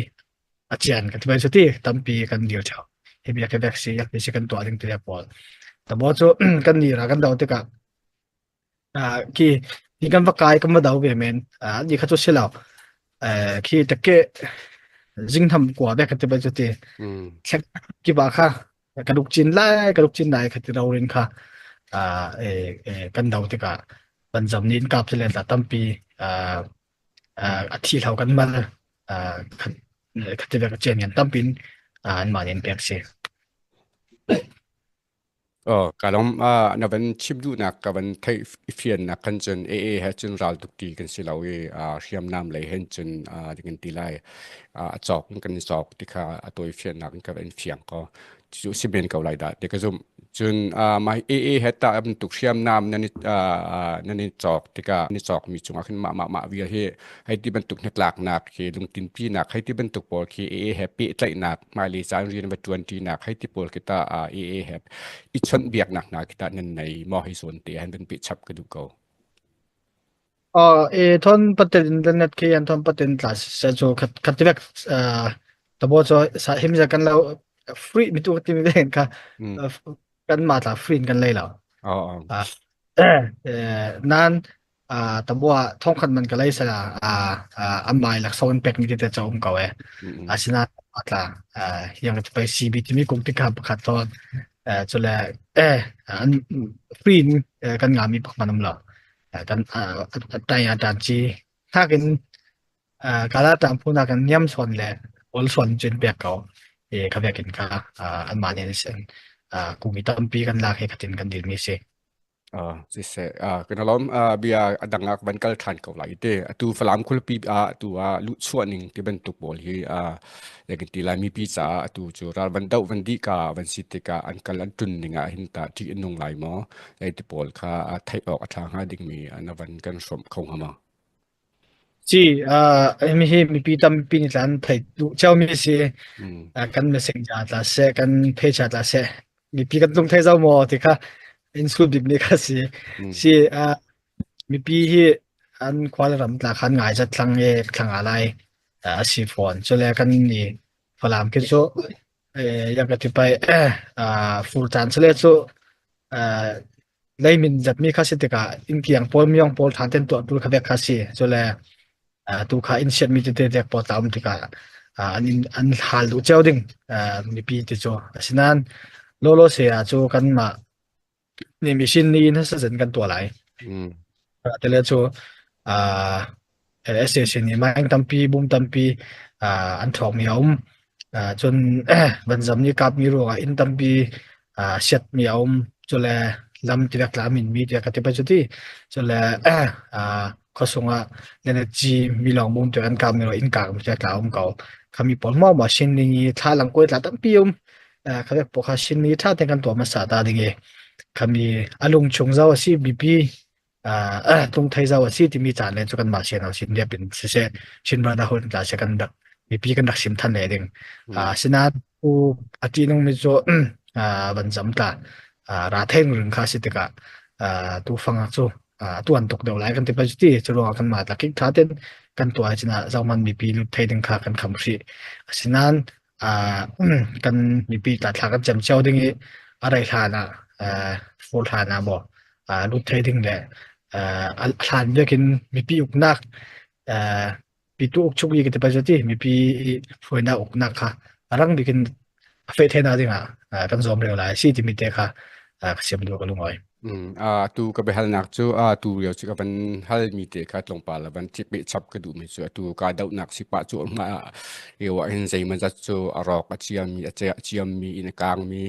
a cian kan ti bai ti tampi kan dir theo hi bia ke vek si yak si kan tuah ding ti pawl tabo chu kan ni ra kan dau tikah khi ni kan va kai kan va dau ve men ni kha chu silo khi take jing tham kwa be kan ti bai chu ti thlek ki ba kha ka duk chin lai ka duk chin lai kha ti ro rin kha kan dau tikah panjam ni in kap le ta tampi a thi hlo kan mal khat te ka chen ngan tampin an mah in pek si. Oh, kalom na van chim duhnak ka van theih fiannak kan cun AA he cun ral tuk ti kan si lo i hriamnam lei hen cun kan ti lai a cawk kan i cawk ti kha a tawi fiannak in ka van fiang ko cu si men ko lai dah ti ka zumh. Cun mah AA he tah bantuk hriamnam nan i nan i cawk tikah nan i cawkmi cungah khin mah mah mah vial hi hei ti bantuk hnatlaknak khi lungtinpinak hei ti bantuk pawl khi AA he pehtlaihnak hmailei caan rian va ṭuanṭinak hei ti pawl khi tah AA he i chawnhbiaknak hna khi tah nan nei maw hei zawn te han van pehchap ka duh ko. E thon patel internet khi an thon patel tla se chu khat khat vek tabo cho sa him ja kan lo free mi tu ti mi ven kha kan ma tla free kan lei lo nan tabo thong khat man ka lei sala amai lak son pek mi te cha um ko e asina atla yang te pai CB ti mi kum ti kha pakhat thon. Cule an free in kan ngami bak man um lo. Kan tai a tan chi nakin kala tam phu nakin niam sawn le ol sawn cun pek ko. E ka vekin ka an mah nih sin kumi tampi kan lak he khatin kan dil mi si. Siseh, kan alom bia adang ah van kal ṭhan ko lai te. Atu Falam khualipi ah atu ah luhchuah ning ti bantuk pawl hi kan ti lai mipi caah atu cu ral van doh van dih ka van si tikah an kal an ṭun ning ah hin ta ṭih an nung lai maw? Ei ti pawl kha theih awk a ṭha hnga dingmi na van kan hrawmh kho hnga maw? Ci, hi mipi tampi nih tlan theih duh cio mi si. Kan messenger tla seh, kan page tla seh, mipi kan tlung thei zau maw ti kha in sul bik mi kha si. Si, mipi hi an khual ram tla khan ngai zat thlang e thlang a lai a si fawn. Cule kan ni Falam khi cu yang ka ti pai fur caan chule cu leimin zatmi kha si tikah innkiang pawl myong pawl ṭhan ten tuah tul kha vek kha si. Cule tu kha inn siatmi tete dek pawl ta um tikah an in an hal duh cio ding mipi ti cu. Asinain lolo se ah cu kanmah nih machine ni in hasazen kan tuah lai. Tele cu SAC nih maing tampi bum tampi an ṭhawkmi a um. Cun vanzam nih kapmi ruangah inn tampi siatmi a um. Cule lam tivek tla min mi tiah ka ti pai cu ti. Cule khuasung ah lenet-ci mi lawng bum tiah an kapmi ruangah inn kak mi tiah tla um ko. Khami pawl maw maw sin ding i thla lang kuai tla tampi um. Khabek pawl kha sin mi ṭha tein kan tuah hmasa ta ding i khami a lung chung zau a si bipi tlung thei zau a si timi caan le cu kanmah sian sin liap in siseh Chin Brotherhood tla se kan rak mipi kan rak sim than le ding. Asinain u a ṭihnung mi cu van zam tla ra theng ring kha si tikah tu fang cu tuan tuk deuh lai kan ti pa ti cu ruangah kanmah tla kik tha ten kan tuah cina zohman mipi lut thei ding kha kan kham hrih. Asinain kan mipi tla thla kan cem cio ding i a rei hlan ah fur hlan ah maw lut thei ding le a hlan biakin mipi uknak pitu uk chuk i ka ti pa ti mipi hruainak uknak kha a rang bikin a feh thei na ding ah kan zuam reo lai si timi te kha ka siam duh ka lungoi. Atu ka biahalnak cu atu lio cu ka van halmi te kha tlawmpal a van pe chap ka duhmi cu atu ka dohnak si pah cu ma lio ah hin zeimaw zat cu a rawk a ciammi a ciammi in a kangmi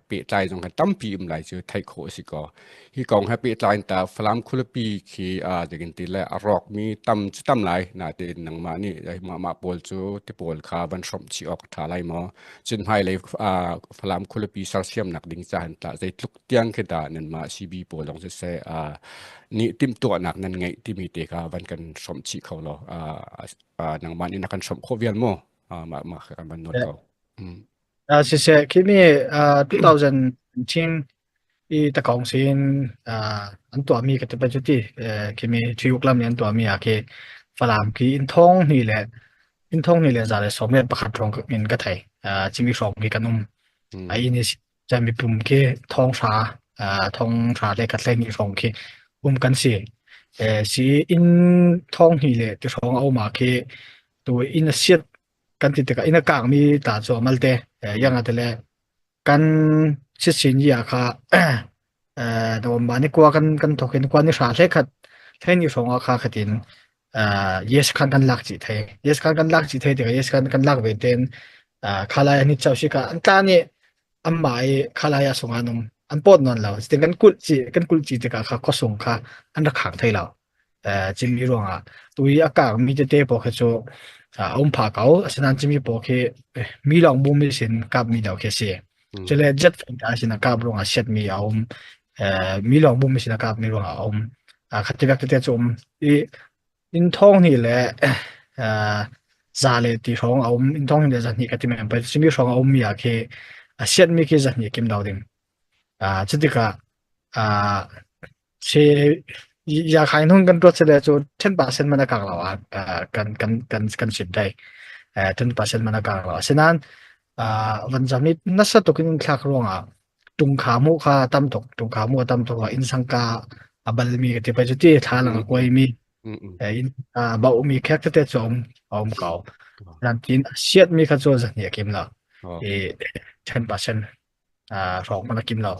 pehtlai zong khan tampi um lai cu theih khawh a si ko. Hi kong he pehtlai in ta Falam khualipi khi zeitin ti le a rawkmi tam cu tam lai natein nangmah nih mah mah pawl cu ti pawl kha van hrawmh chih awk a ṭha lai maw? Cun hmailei Falam khualipi sersiamnak ding ca hin tah zeitluk tiang khi dah nanmah CB pawl zong siseh nih timhtuahnak nan ngeih timi te kha van kan hrawmh chih kho law nangmah nih na kan hrawmh khawh vial maw? Mah mah kan van nawl ko. Siseh khimi 2019 i takong sin an tuahmi ka ti pa cu ti khimi Thuyuk lam nih an tuahmi ah khi Falam khi inn thong hnih le inn thong hnih le za le sawm le pakhat hrawng in ka thei cimi hrawng khi kan um ai in Cun mipum khi thonghra thonghra le khat hleihnih hrawng khi um kan si. Si inn thonghnih le ti hrawng a um ah khi tu inn a siat kan ti tikah inn a kaangmi ta cu a malte yang a tile kan sisin yi ah kha November ni kua kan kan thok in kua ni hra hle khat hleihnih hrawng ah kha khatin yes khan kan lak chih thei. Yes khan kan lak chih thei tikah yes khan kan lak ve ten khalai an i chau si ka an tla nih anmah i khalai ah sung an um an pawt nawn lo. Cutin kan kulh chih kan kulh chih tikah kha khuasung kha an rak khang thei lo. Cimi ruangah tu i a kak mi tete pawl khi cu a um pha ko. Asinain cimi pawl khi mi lawng bu mi sin kap mi lo khi a si. Cule jet fighter sin a kap ruangah siat mi a um. Mi lawng bu mi sin a kap mi ruangah a um. Khativek tete cu um. I inn thong hnih le za le ti hrawng a um. Inn thong hnih le za hnih ka ti men pei. Cimi hrawng a um mi ah khi a siat mi khi za hnih kim lo ding. Cutikah si ya khaing hnung kan tuat sile cu 10% man a kak lo ah kan kan kan kan sim thei. 10% man a kak lo. Asinain van zam i nasa tuk in thlak ruangah tungkha mu kha tam tuk tungkha mu a tam tuk ah inn sangka a balmi ka ti pai cu ti thla lang a kuaimi inn baumi khek tete cu um a um ko. Nan tin a siatmi kha cu zahni a kim lo. I 10%. Hrawng hmanh a kim lo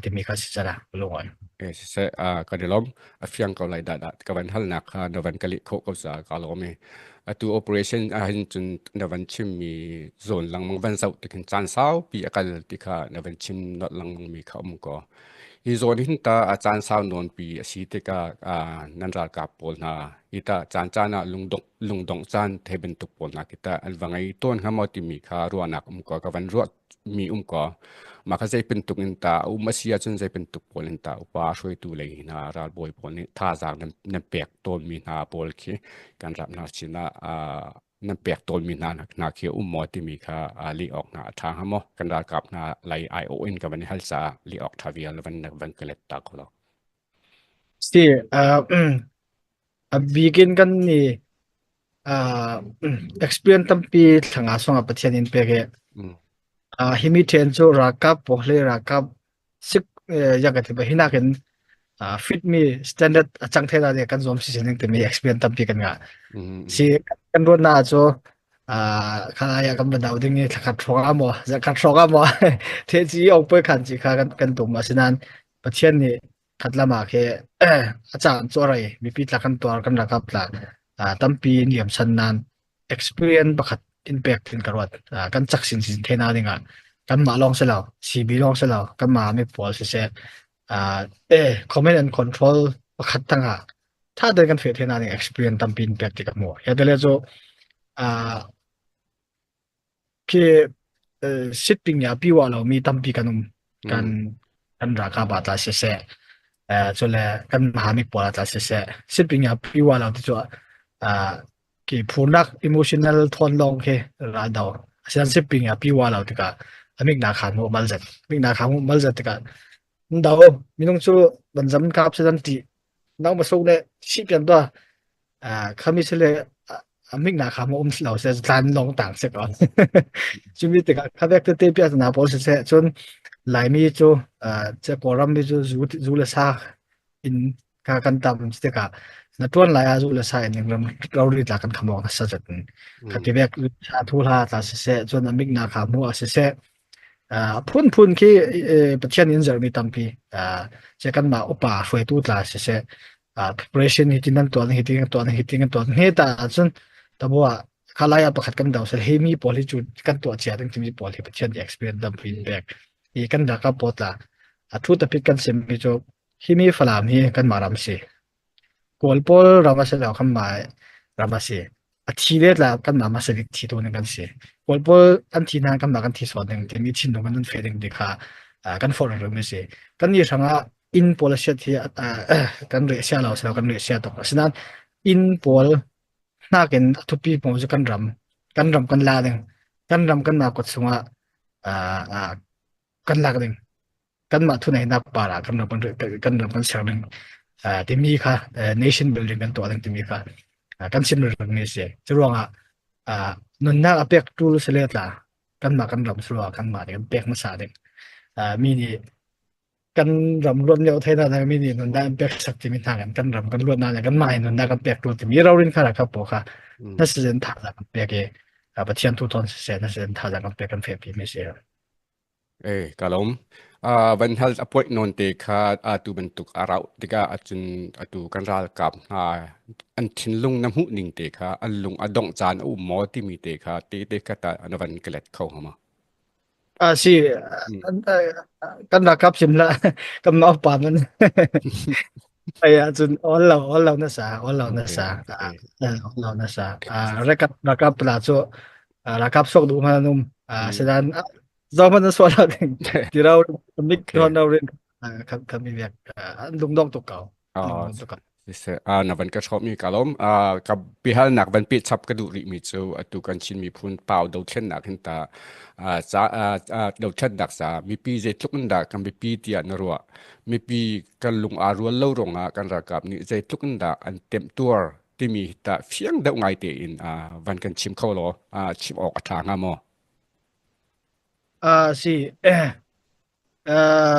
timi kha si cala lungawi. Eh siseh kan i lawm. A fiang ko lai dah dah ka van halnak kha na van ka leh khawh ko caah ka lawm i. Atu operation ahhin cun na van chimmi zawn lengmang van zoh tikhin caan saupi a kal ti kha na van chim nolh lengmang mi kha um ko. Hi zawn hin ta a caan sau nawnpi a si tikah nan ralkap pawl hna hi ta caan caan ah lungdongh lungdongh caan thei bantuk pawl hna khi ta an va ngei tawn hnga maw timi kha ruahnak um ko ka van ruah mi um ko. Mah kha zei bantuk in ta a um a si ahcun zei bantuk pawl in ta upa hruaitu lei hna ralbawi pawl nih thazaang nan, nan pek tawnmi hna pawl khi kan rap hna sinah uh, nan pek tawnmi hna hna khi um maw timi kha uh, leh awk hna a ṭha hnga maw kan ralkap hna lei aiawh in ka van i hal caah leh awk ṭha vial van van ka let ta ko lo. Si, uh, a bikin kan ni uh, experience tampi thlanga song a Pathian in pek i himi then cu ralkap pohle ralkap sik ya ka ti ba hinakin fit mi standard a chang thela le kan zom si sining timi experience tampi kan nga si kan ruat na cu kha ya kan ban ding i thlakhat hrawng amo zakhat hrawng amo the chi ong poi khan chi kha kan kan tum asinan Pathian nih khat lam ah khi a caan cu a rei mipi tla kan tuar kan ralkap tla tampi niam san nan experience pakhat in pek thin ka ruat kan chak sin sin the na dingah kan mah lawng si lo CB lawng si lo kan mah mi pawl si seh e command and control pakhat tangah tha te kan fe the na ding experience tampi in pek ti ka hmu ya tele chu Khi sitping ya piwa lomi tampi kan um. Kan kan ralkap ah tla siseh, cule kan mahamik pawl ah tla siseh, sitping ya piwa lo ti cu khi phurnak emotional thawn lawng khi ral do. Asian sitping ya piwa lo tikah amik na khan mu mal zat. Amik na khan mu mal zat tikah do minung cu van zam kap se zan ti nang ma so le si pian tua khami sile amik na kha mo um lo se tlan long tang se ko chumi tikah khavek te te pia na pawl se se chun laimi chu che kawlram mi chu zu zu le sa in ka kan tam tikah na tuan lai a zu le sa in ram rori tla kan khamok na sa chat khati vek sa thu hla tla se se chun amik na kha mu a se se phun phun khi Pathian in zermi tampi che kan mah upa hruaitu tla se se preparation hi tin nan tuan hi tin kan tuan hi tin kan tuan hne ta ahcun tabua khalaya pakhat kan do sel he mi pawl hi cu kan tuah chia ding timi pawl hi Pathian nih experience dam pin pek hi kan ralkap pawl tla a thu tapit kan sim mi cu hi mi Falam hi kan mah ram si Kawl pawl ram a si lo kan mah ram a si a thi le tla kan mah hmasa bik thi tu ning kan si Kawl pawl an thi hna kan mah kan thi sual ding timi thinlung kan fe ding ti kha kan forh ring mi si kan ni hrangah inn pawl a siat hi kan reh sia lo silo kan reh sia tuk asinain inn pawl hnakin a thupi pawl cu kan ram kan ram kan la ding kan ram kan mah kut chungah kan lak ding kan mah thuneinak par ah kan ram kan ram kan ser ding timi kha nation building kan tuah ding timi kha kan sim ring ni si cu ruangah nunnak a pek tul sele tla kan mah kan ram silo kan mah nih kan pek hmasa ding mi nih kan ram luat lio thei na mi nih nunnak an pek sak timi hna kan kan ram kan luat na le kan mah nunnak kan pek tu timi rorin kha kha po kha na season tha za kan pek i Pathian tu ton se na season tha za kan pek kan fe pi mi si. Eh kalom van hal appoint non te kha atu bantuk a rauh tikah acun atu kan ralkap hna an thinlung na hmuh ning te kha an lung a dongh caan a um maw timi te kha te te kha ta na van ka let kho hama. A si kan ralkap sim la kan mau pa man ai cun all lo all lo na sa all lo na sa all lo na sa ralkap ralkap pala cu ralkap sok duh man um sedan zo man na sual ding tirau mik thon rin kan mi vek an lungdong tuk ko. Siseh, na van ka hrawmmi ka lawm. Ka biahalnak van peh chap ka duh rihmi cu atu kan Chin miphun pau dothlennak hin ta ca dothlennak ca mipi zeitluk in dah kan biapi tiah na ruah? Mipi kan lung aa rual lo ruangah kan ralkap nih zeitluk in dah an temtuar timi hi tah fiang deuh ngai tein van kan chim kho law chim awk a ṭha hnga maw? Si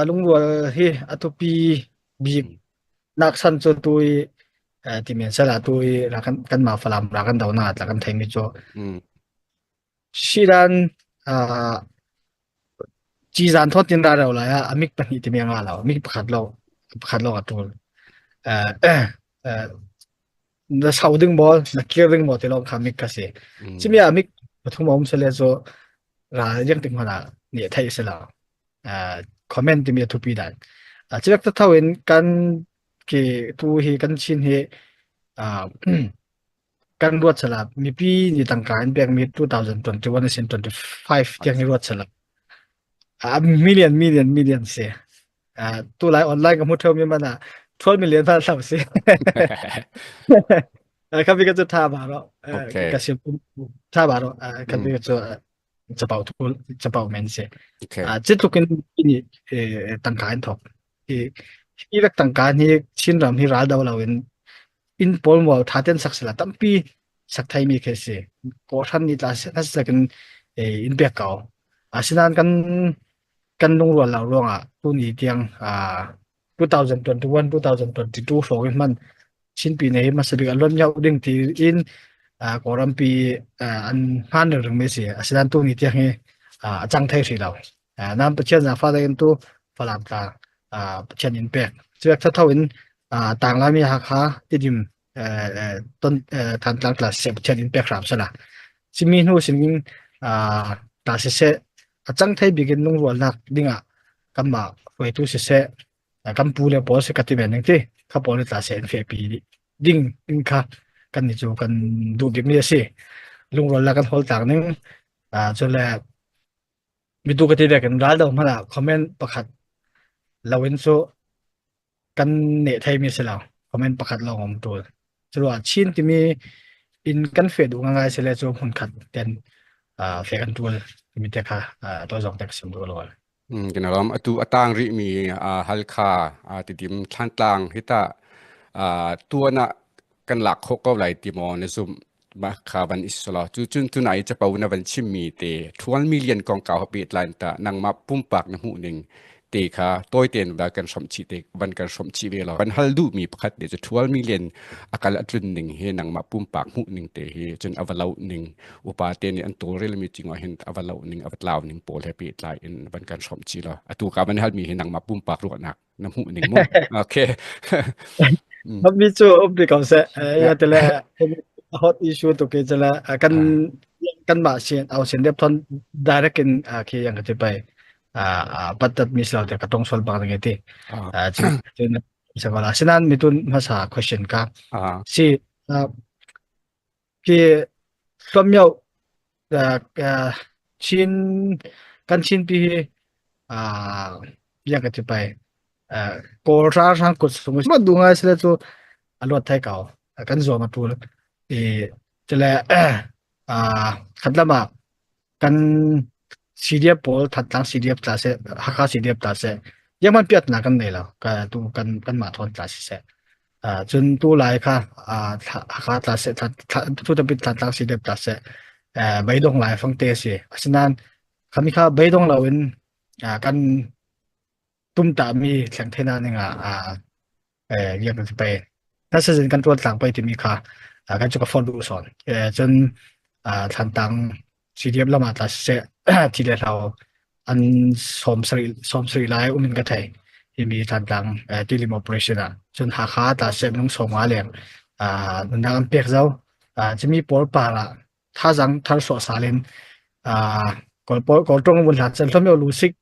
lungrual hi a thupi bik nak san cu tu i timen sala tu i ra kan kan ma Falam ra kan do na tla kan thei mi cu Shiran. Cizan thawt tin ra rau lai ah a mik pahnih timi a nga lo. Mik pakhat lo pakhat lo a tul. Eh eh na sau ding maw na kir ding maw ti lawng kha mik ka si. Cimi ah mik pathum a um sele cu ral yang tik hmanh ah nih theih si lo. Comment timi a thupi dan. Civek ta tho in kan ki tu hi kan chin hi kan ruat sala mipi nih tangka in pekmi 2021 asin 25 tiang hi ruat sala million million million si tu lai online ka hmu theo mi mana 12 million phan hlam si ka bi ka chu tha ba ro ka sim tha ba ro ka bi ka chu chapau thul chapau men si chi tlukin ni tangka in thok hi hi rak tangka ni Chin ram hi ral do lo in inn pawl maw tha ten sak sila tampi sak thai mi khi si kawhhran ni tla na sakin in pek ko asinain kan kan lungrual lo ruangah tuni tiang 2021 2022 hrawng in hman Chinpi ne hi hmasa bik a luan ngau ding ti in Kawlrampi an hman ring mi si asinain tuni tiang hi a cang thai hrih lo Nan Pathian zaangfah in tu Falam tlang Pathian in pek. Cuek thatho in Tanglami Hakha Tidim ton Thantlang tla siseh Pathian in pek hram sala. Simi hnu sinin tla siseh a cang thei bik in lungrualnak dingah kanmah hruaitu siseh kan pu le pawl si ka ti men ning ti kha pawl tla seh in fehpi ding in kha kan ni cu kan duh bik mi a si. Lungrualnak kan hawl tlang ning cule Mitu ka ti ve kan ral do hmanh ah comment pakhat loin cu kan neh theimi si lo. Comment pakhat lawng um tul. Curuah Chin timi in kan feh duh ngai si le cu hmunkhat ten fe kan tul timi te kha to zong te ka sim duh lo. Kan ram atu atang rih mi Halkha Tidim Thlantlang hi ta tuan ah kan lak khawh ko lai ti maw na zumh mah kha van i solo cu cun tunai capo na van chimmi te 12 million kongkau ha pehtlai ta nangmah pumpak na hmuh ning te kha tawi tein va kan hrawmh chih te van kan hrawmh chih ve lo van hal duh mi pakhat te cu 12 million akal atlun ning hi nangmah pumpak hmuh ning te hi cun ava lo ning upa te nih an tawlrel mi cingah hin ava lo ning ava tlau ning pawl he pehtlai in van kan hrawmh chih lo atu ka van hal mi hi nangmah pumpak ruahnak na hmuh ning mu okay. Mi cu um ti ko seh ya tele hot issue tu ke chala kan kan mah sin au sin dep thon direct in khi yang ka ti pai patat mi sal te ka tong sol bang nge ti chi chen sawala sinan mitun masa question ka si Khi hluamio Chin kan Chinpi hi biak ka ti pai. Kawl ralhrang kut sung ma duh ngai sile cu a luat thai ko. Kan zuam a ṭul. I cule khat lam ah kan CDF pawl Thantlang CDF tla seh Hakha CDF tla seh Yaman piatnak kan nei lo ka tu kan kanmah thawn tla siseh cun tu lai kha Hakha tla seh tu tapi Thantlang CDF tla seh beidong lai fangte si asinain khami kha beidong lo in kan tumtahmi thleng thena ning ah rian kan pe na season kan tuan tlang pei timi kha kan chu ka phone duh son cun thlantang CDM lama tla se thi le hlau an som sari som sari lai umin ka thei himi thlantang tilim operation ah cun Hakha ta se nung som nga leng nunnak an pek zau chimi pawl pa la thazang thar so salin kol pol kol tong vun hlat chan hlom yo lu sik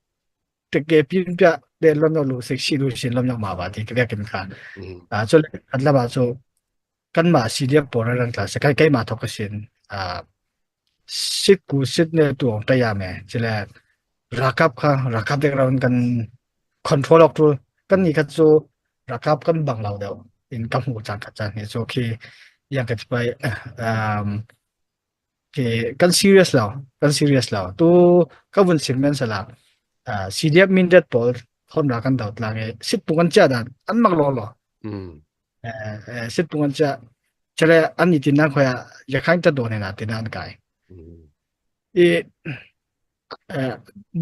ke pin pia de lom no lu sik si lu sin lom no ma ba ti ke kin kha a chu at la ba chu kan ma si dia por rang tla se kai kai ma thok sin a sit ku sit ne tu ong ta ya me chile rakap kha rakap de ran kan control ok tu kan ni kha chu rakap kan bang lo deuh in kam hu chan kha chan ni chu khi yang ka pai um kan serious lo kan serious lo tu ka vun sim men sala CDF mindet pawl thon ra kan dot la nge sit pung an cha dan an mak lo lo sit pung an cha chale an ni tin na khoya yakhang ta do ne na tin an kai i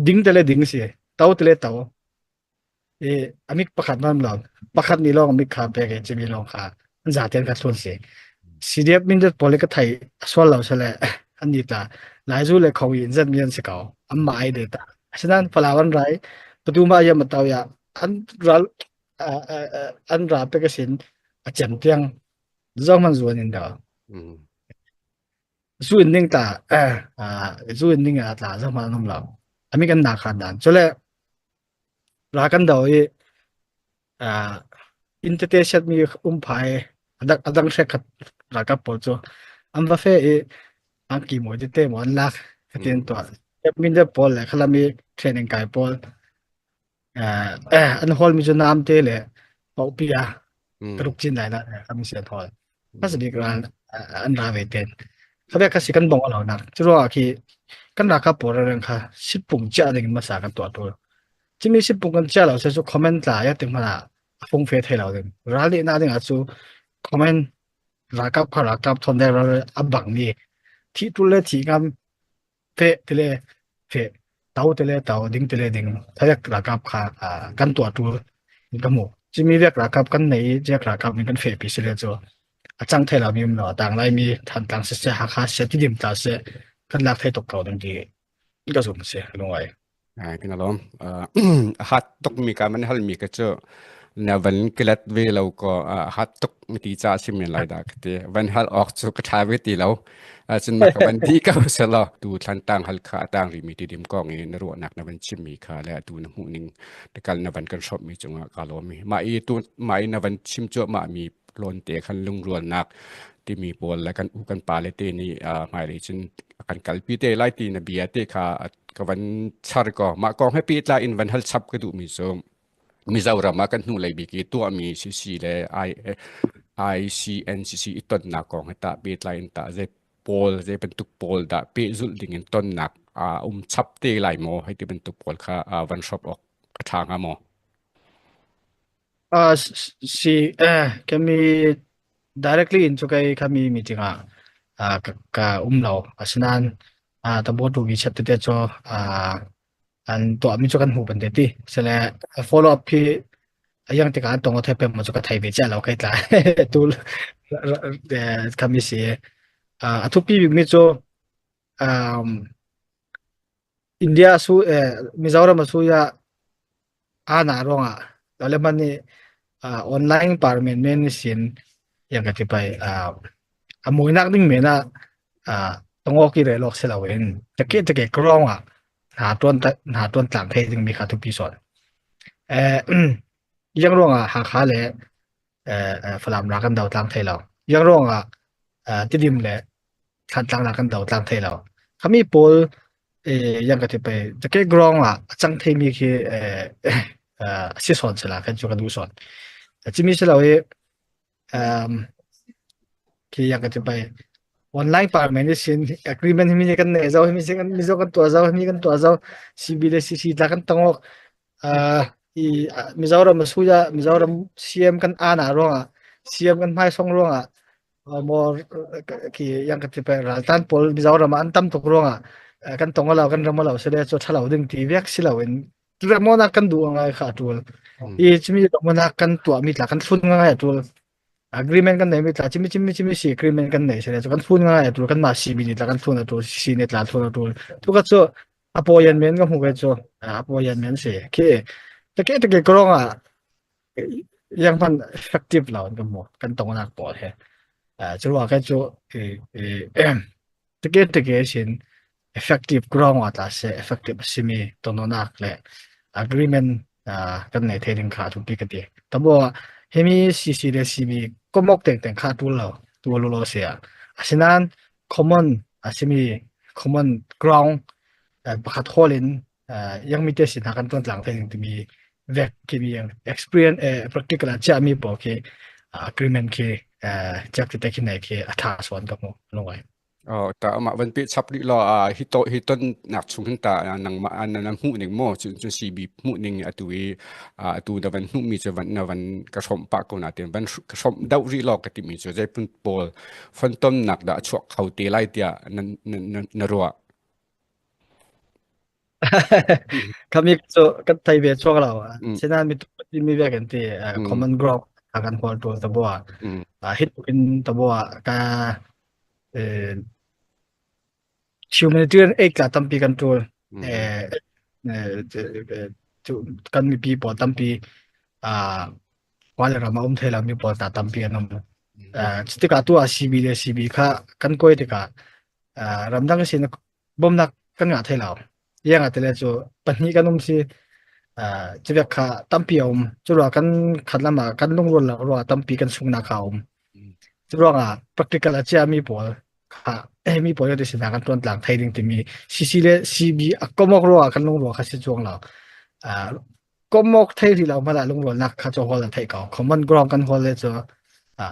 ding tele ding si tau tele tau I a mik pakhat mam lo pakhat nih lawng mik kha pek i cimi lawng kha an zaten kha thlun si. CDF mindat pawl i ka thei a sual lo sale an ni ta Laizu le kho in zat mi an si ko an mah ai de ta. Asinain Falam an rai patuma ya matau ya an ral an ra pe ka sin a cem tiang zong man zuan in da. Zu in ning ta zu in ning a tla zong man um lo. Ami kan na khan dan. Chule ra kan do i inn tete siatmi um phai a dang hrek khat ralkap pawl cu an va fe i angki mawi tete maw an lak khatin an tuah. Mindat pawl le khalam i training kai pawl an hawlmi cu naam te le paupia karuk cin lai na kami si an hawl. Hmasa bik ral an ra ve ten. Khabia kha si kan bong lo nak. Cu ruangah khi kan ralkap pawl reng kha sitpung chiah ding in hmasa kan tuah tul. Cimi sitpung kan chiah lo se cu comment tla ya ting hmana a fung fe thei lo ding. Ral leh na ding ah cu comment ralkap kha ralkap thon der a bang mi thi tul le thi ngam fe tile fe tau tile tau ding tile ding thayak ralkap kha kan tuah tul in ka hmu. Cimi vek ralkap kan nei jek ralkap in kan fe pi sile cu a cang thei lo mi um lo tang lai mi Thantlang siseh Hakha siseh Tidim tla seh kan lak thei tuk ko ding ti ka zum si lungai. Ai kan alom. Hat tuk mi ka man hal mi ka cu na van kilat ve lo ko hat tuk mi ti cha sim men lai da ka ti van hal ok chu ka tha ve ti lo cun ma ka van ti ko selo tu thlan tang hal kha atang ri mi ti dim kong i na ruahnak na van chim mi kha le tu na hmuh ning na kal na van kan shop mi cungah ka lawm mi ma i tu ma i na van chim chu ma mi lawn te khan lungrualnak timi pawl le kan u kan pa le te nih hmailei cun kan kalpi te lai ti na bia te kha ka van char ko mah kong he pehtlai in van hal chap ka duh mi cu Mizoram ah kan hnu lei bik i tuahmi CC le I ICNCC i tonnak kong he tah pehtlai in tah zei pawl zei bantuk pawl dah pehzulh ding in tonnak a um chap te lai maw hei ti bantuk pawl kha van hrop awk a ṭha hnga maw? Si kami directly in cu kai khami meeting ah ka, ka um lo. Asinain tabo tu mi chat tete cu an tuahmi cu kan hmu ban te ti. Sele follow up hi ayang tikah an tong thai pem mo cu ka thei ve chia lo kai tla tu khami si. A thupi bik mi cu um, India su Mizoram su ya Ana ruangah Taliban nih online par menmen sin yang ka ti pai a muinak ding men ah tongok i relawk si loin take take krong ah hna tuan hna tuan tlang thei ding mi kha thupi sawn. Eh yang ruangah Hakha le Falam ra kan do tlang thei lo. Yang ruangah Tidim le Thantlang la kan do tlang thei lo. Khami pawl yang ka ti pe take grong ah a cang thei mi khi si sawn sila kan chu ka du sawn. Chimi si lo i khi yang ka ti pe online par men sin agreement mi kan nei zo mi sin kan mizo kan tua zo mi kan tua zo CB le CC tla kan tangok i Mizoram suya Mizoram CM kan ana ruangah CM kan hmai song ruangah maw khi yang ka ti pe raltan pawl Mizoram ah an tam tuk ruangah kan tong lo kan ram lo sile chu thalo ding ti vek si lo in ramona kan du ngai kha tul i chimi ramona kan tua mi tla kan thlun ngai tul agreement kan nei mi tla chimi chimi chimi si agreement kan nei sile chu kan thlun ngai tul kan ma si mi ni tla kan thlun atul si ne tla thlun atul tu ka chu apoyan men ka hmu ke chu apoyan men si khi take take krong a yang hman effective lo an kan hmu kan tongnak pawl he cu ruang khin cu tike tike sin effective ground ah tla seh effective a simi tononak le agreement kan nei thei ding kha a pi ka ti tabo himi CC le CB komok teng teng kha tul lo tu lo lo sia asinan common asimi common ground pakhat hall in yang mi te sin ha kan tuan tlang thei ding timi vek khi mi experience practical a chia mi pawl khi agreement khi chiak te khi nei khi a tha suan ka hmu lungai Oh, ta amah van pe chap rih lo a hi to hi ton nak chung hin ta nangmah na na hmuh ning mo cun cun CB hmuh ning atu i atu na van hmuh mi cu van na van ka hrom pa ko na ten van ka hrom deuh rih lo ka ti mi cu zei pun pawl fontom nak dah chuak kho te lai tiah na na na ruah Kami cu kan thei ve chuak lo. Sinain mi tu mi ve kan ti common ground a kan hawl tul ta bua. Hit in ta bua ka humanitarian aid tla tampi kan tul. Kan mipi pawl tampi khua le ram a um thai lo mi pawl ta tampi an um. Cutikah tu ah CB le CB kha kan kuai tikah ramdang sin bawmnak kan ngah thai lo. Iang ah tele cu pahnih kan um si civek kha tampi a um. Cu ruah kan khat lam ah kan lungrual lo ruah tampi kan sungnak kha a um. Cu ruangah practical a chia mi pawl kha mi pawl ti sin kan tuan tlang thai ding timi CC le CB a komok ruah kan lungrual kha si chuang lo. Komok thei rih lo hmanh ah lungrualnak kha cu hawl an theih ko. Common ground kan hawl le cu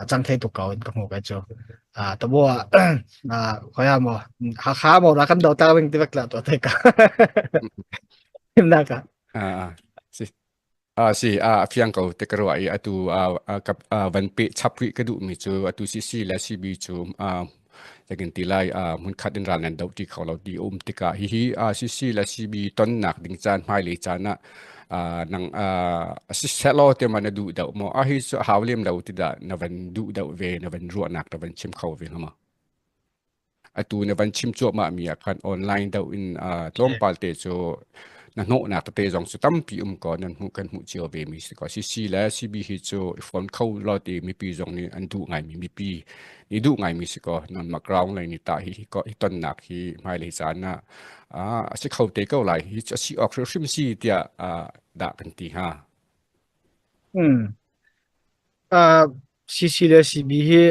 cang thei tuk ko in ka hmu kai cu. Tabo ah khoya mo Hakha mo ra kan do ta wing ti vek la to thei ka. Himnak ah. Ah si Ah si a fiang ko te ka ruah i atu van pe chap rih ka duhmi cu atu CC le CB cu kan ti lai hmunkhat in ral nan doh ti kho lo ti um tikah hihi CC le CB tonnak ding caan hmailei caan ah nang siselaw te ma na duh deuh maw a hi cu hau lem lo ti dah na van duh deuh ve na van ruahnak na van chim kho ve hnga maw Atu na van chim cuahmah mi ah khan online deuh in tlawmpal te cu na hnawhnak tete zong cu tampi um ko nan hmuh kan hmuh cio ve mi si ko. CC le CB hi cu i phone kho lo ti mipi zong nih an duh ngaimi mipi nih duh ngaimi si ko. Nan mah ground lei nih tah hi hi ko hi tonnak hi hmailei caan ah a si kho te ko lai hi cu a si awk hrimhrim si tiah dah kan ti hnga. Hmm. Uh, CC le CB hi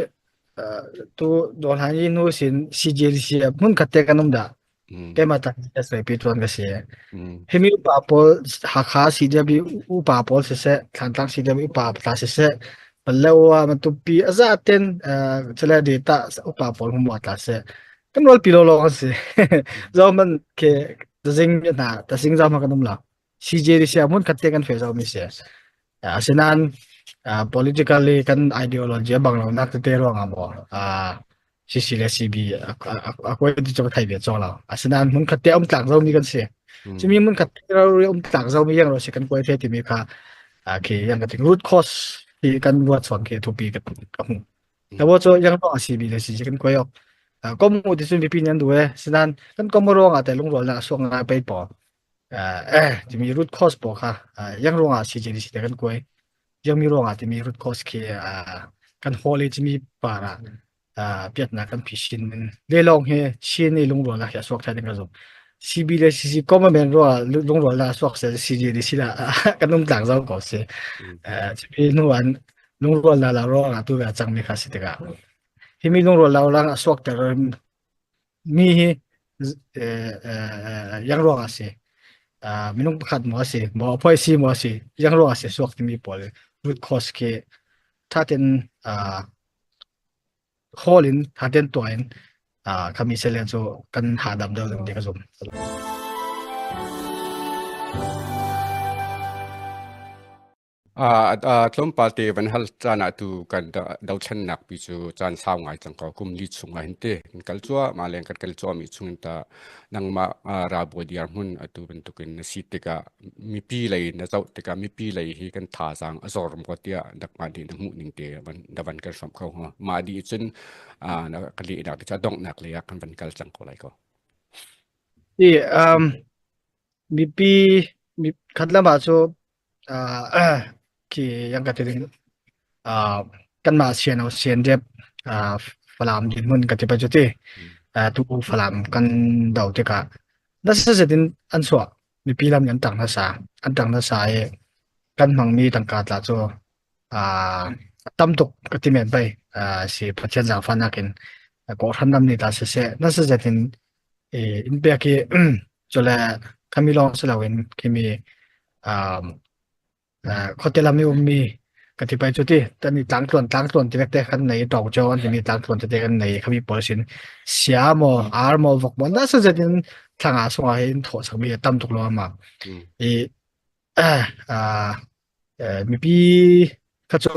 uh, tu dawhlan i nu sin CJDC hmun khat te kan um dah. Mm. Keimah tak SAP tuan ka si. Mm. Himi upa pawl Hakha CDB upa pawl siseh, Thlantlang CDB upa tla siseh, Palewa Matupi aza ten uh, chale data upa pawl humu tla se. Kan rol pi lo lo kan si. Zo man ke tazing na tazing zau ma kan um la. CJDC hmun khat te kan fe zau mi si. Asinain politically kan ideology a bang lonak tete ruangah maw CC le CB a kuai ti cu ka thei ve cawk lo. Asinain hmun khat te um tlak zomi kan si. Cumi hmun khat te um tlak zomi yang ro si kan kuai the timi kha khi yang ka ting root cause hi kan ruat chuan khi thupi ka ka hmu. Tabo cu yang ruang CB le CC kan kuai ok. Kom mu ti cun mipi nih an duh e. Sinan kan kom ruangah te lungrual na suak ngai pei po. Timi root cause pawl kha yang ruangah CJDC te kan kuai yang mi ruangah timi root cause khi kan hawl i cimi par ah piatnak kan phisin le lawng hi Chin i lungrualnak hi a suak thai ding ka zum CB le CC common ruah lungrualnak a suak sel CJDC la kan um tlang zau ko si cimi hnu an lungrualnak la ruangah tu ve a cangmi kha si tikah himi lungrual lang a suak ter Mi hi yang ruang a si. Minung pakhat maw a si, maw a si maw a si, yang ruang a si suak timi pawl root cause khi thatin hall in thatin tuah in khami sele cu kan hahdam deuh ding ti ka zum. Tlawmpal te van hal caan ah tu kan dothlennak pi cu caan sau ngai cang ko. Kum li chung ah hin te kan kal cuahmah leng kan kal cuahmi chung in ta nangmah ralbawi dirhmun atu bantukin na si tikah mipi lei na zoh tikah mipi lei hi kan thazaang a zor maw tiah nangmah nih na hmuh ning te na van kan hrawmh kho hnga. Mah dih cun na ka lehnak te cu a donghnak lei ah kan van kal cang ko lai ko. I um, mipi mi khat lam ah cu khi yang ka ti ding kanmah sian o sian rep Falam dirhmun ka ti pa cu ti tu Falam kan do tikah nasa zetin an chuah mipi lam an tang nasa an tang nasa i kan hmangmi tangka tla cu tam tuk ka ti men bai si Pathian zaangfahnak in kawhhran ram nih ta siseh nasa zetin in pek i cule khami lawng si loin khimi um, khuate lam i ummi ka ti pai cu ti tan i tlangtluan tlangtluan ti te kan nei tawk cho an timi tlangtluan tete kan nei khami pawl sin sia maw ar maw vok maw na sa zet in thlanga sungah hin thawh sakmi tam tuk lo ama i mipi kha cu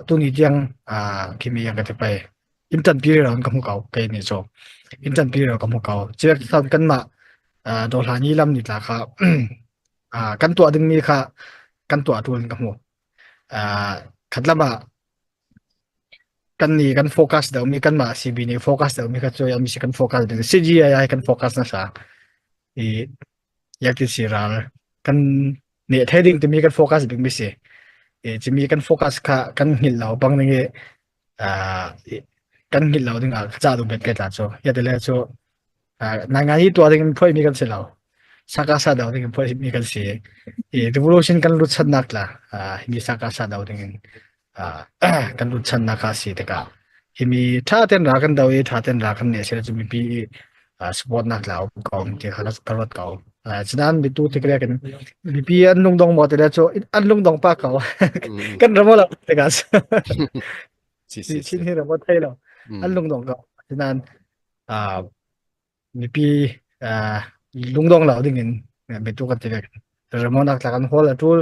tuni tiang khimi yang ka ti pai in tan pi ro ka hmu ko kei ni cu in tan pi ro ka hmu ko chiak kan mah dawhla ni lam ni tla kha kan tuah dingmi kha kan tuah tul in ka hmu khat lam ah kan ni kan focus deuhmi kanmah CB nih focus deuhmi kha cu mi si kan focus ding CGI kan focus na sa i. Yakti ral kan ne thei ding timi kan focus bik mi si. E chimi kan focus kha kan hngilh lo bang ning i kan hngilh lo ding ah ca du bet ke tla chu. Ya te le chu ngai ngai hi tuah ding in phoi mi kan si lo. Saka sa do ding in phoi mi kan si. I revolution kan lut chan nak tla mi saka sa do ding in kan lut chan nak a si tikah himi tha ten ra kan do i tha ten ra kan ne se chu mipi support nak la um ko ti kha ka ruat ko. Cunan mitu tikle kan mipi an lungdong mo te le chu an lungdong pa ko. Kan ramo lo tikah Si si chin hi ramo thei lo an lungdong ko. Cunan mipi lungdong lo ding in biatu kan ti ve. Ramonak tla kan hawl a tul,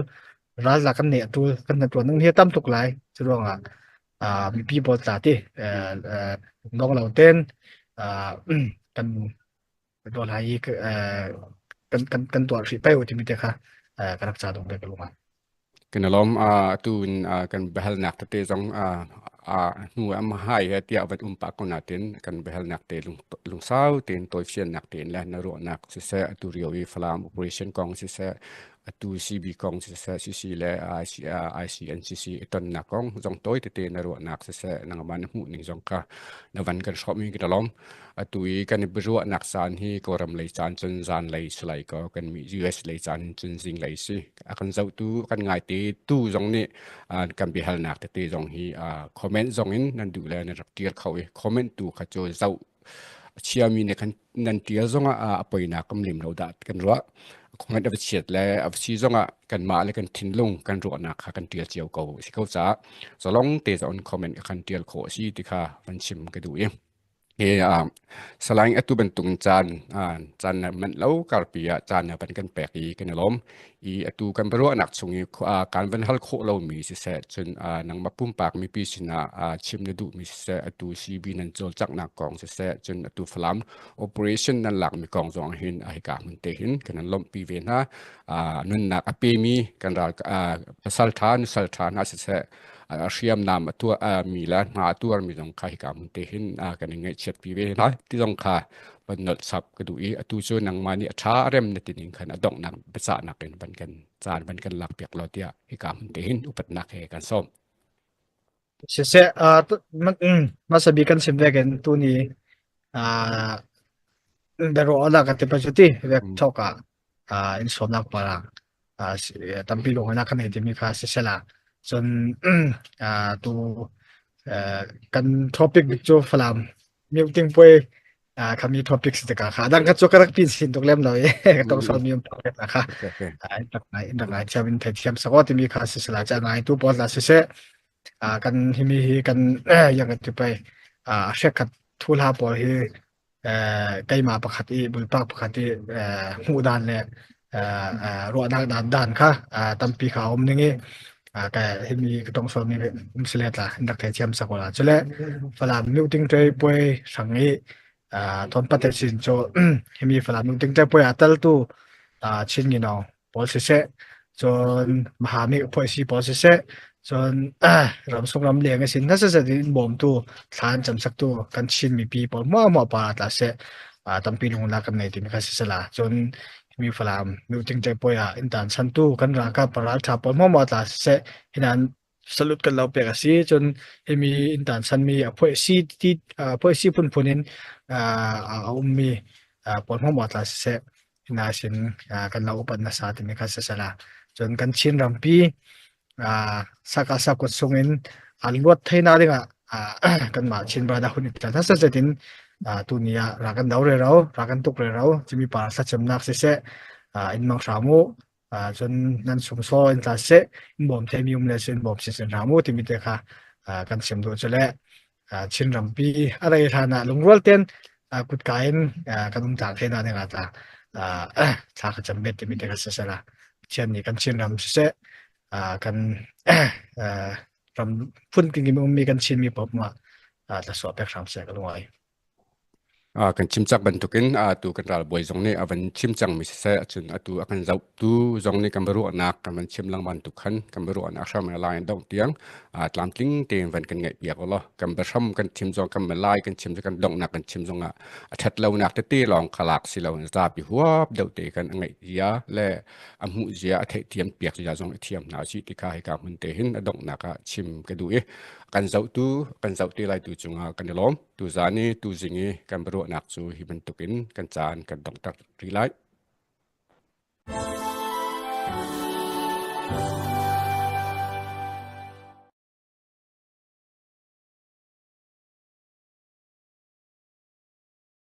ral la kan ne a tul, kan na tuan nung hi tam tuk lai. Cu ruangah mipi pawl tla ti lungdong lo ten kan tuah lai i kan kan kan tuah hrih pei timi te kha ka rak ca dong ve ka lung ah. Kan i lawm. Atu in kan biahalnak tete zong hnu am hai he tiah van um pah ko natin kan biahalnak te lungsau tein tawifiannak tein le na ruahnak siseh atu rio i Falam operation kong siseh atu CB kong siseh CC le ICNCC i tonnak kong zong tawi tete na ruahnak siseh nangmah na hmuh ning zong kha na van kan hrawmmi kan i lawm. Atu i kan i biaruahnak caan hi Kawlram lei caan cun zan lei si lai kaw kan mi US lei caan cun zing lei si. A kan zohtu kan ngaite tu zong nih kan biahalnak tete zong hi comment zong in nan duh le nan rak tial kho i comment tu kha cu zoh a chiami nih khan nan tial zongah a poinak kam lem lo dah kan ruah. Comment a va chiat le a va si zongah kanmah le kan thinlung kan ruahnak kha kan tial cio ko si ko caah zalong te zong comment kan tial khawh a si ti kha van chim ka duh i. Hi Salai atu bantuk in caan caan na manh lo karpi ah caan na van kan pek i kan i lawm. I atu kan biaruahnak chung i kan van hal khawh lomi siseh cun nangmah pumpak mipi sinah chim na duhmi siseh atu CB nan cawlcanghnak kong siseh cun atu Falam operation nan lakmi kong zong hin hika hmun te hin kan in lawmhpi ve hna. Nunnak a pemi kan ral pasal ṭha nusal ṭha hna siseh hriamnam a tuah mi le hna a tuar mi zong kha hika hmun te hin kan in ngaihchiat pi ve hna ti zong kha van nolh chap ka duh i atu cu nangmah nih a ṭha a rem na ti ning khan a donghnak biacahnak in van kan caan van kan lak piak law tiah hika hmun te hin upatnak he kan sawm. Siseh, hmasa bik kan chim vekin tuni biaruah awk kan ti pa cu ti vek thawk ah in sawmnak parang tampi lawng in a kan ei timi kha sisela cun tu kan topic bik cu Falam meeting puai khami topic si tikah kha dang kha cu ka rak pin sin tuk lem lo i ka tong sol mi um tok la kha rak ngai rak ngai thiam in thei thiam sako timi kha sisela cha ngai tu pawl la siseh kan himi hi kan yang ti pai hrekhat thu hla pawl hi keimah pakhat i bulpak pakhat i hmuh dan le ruahnak dan dan kha tampi kha um ning i ka himi ka tong sual mi um sile tla in rak thei thiam sak wala chule falam meeting tre puai hrang i thon pate sin cho himi falam meeting tre puai atal tu chin ngi no pawl siseh cun Mahami phuaisi pawl siseh cun ramsung ram leng a sin nasa zet in bawmtu thlan camsaktu kan Chin mipi pawl hmuahhmuah pa tla seh tampi lungla kan nei timi kha sisela cun mi Falam nu ting te puai ah intan chantu kan ralkap paral tha pawl hmuahhmuah tla siseh hinan salut kan lo pek a si cun himi intan chanmi a phuai si ti phuai si phunphun in a ummi pawl hmuahhmuah tla siseh hina sin kan lo upat nasa timi kha sisela cun kan Chin rampi sakasa kut sungin a luat theina dingah kanmah Chin Brotherhood nih tlal hasa zetin tuni ah ra kan do re ro ra kan tuk re ro cimi pa thlacamnak siseh in mang hram u cun nan sungsaw in tla seh in bawm theimi um le sin bawm sin hram u timi te kha kan chim duh cu le Chin rampi a rei hlan ah lungrual ten kutka in kan um tlak he na ding ah tla thla ka cam bet timi te kha sisela Pathian nih kan Chin ram siseh kan ram phun king ummi kan Chin mi paoh ma tla suah pek hram seh ka lungai. Kan chim cak bantukin atu kan ralbawi zong nih a van chim cangmi siseh cun atu a kan zohtu zong nih kan biaruahnak kan van chim lengmang tuk khan kan biaruahnak hram in lai dongh tiang tlamtling tein van kan ngaih piak ulaw kan biahram kan chim zong kan lai kan chim kan donghnak kan chim zong ah a ṭhat lonak tete lawng kha lak si lo in zapi huap deuh te kan a ngaih zia le a hmuh zia a theihthiam piak zia zong i thiam hna usih ti kha hika hmun te hin a donghnak ah chim ka duh i kan zohtu kan zoh te lai tu cungah kan i lawm. Tuzaan i tuzing i kan biaruahnak cu hi bantukin kan caan kan donghter rih lai.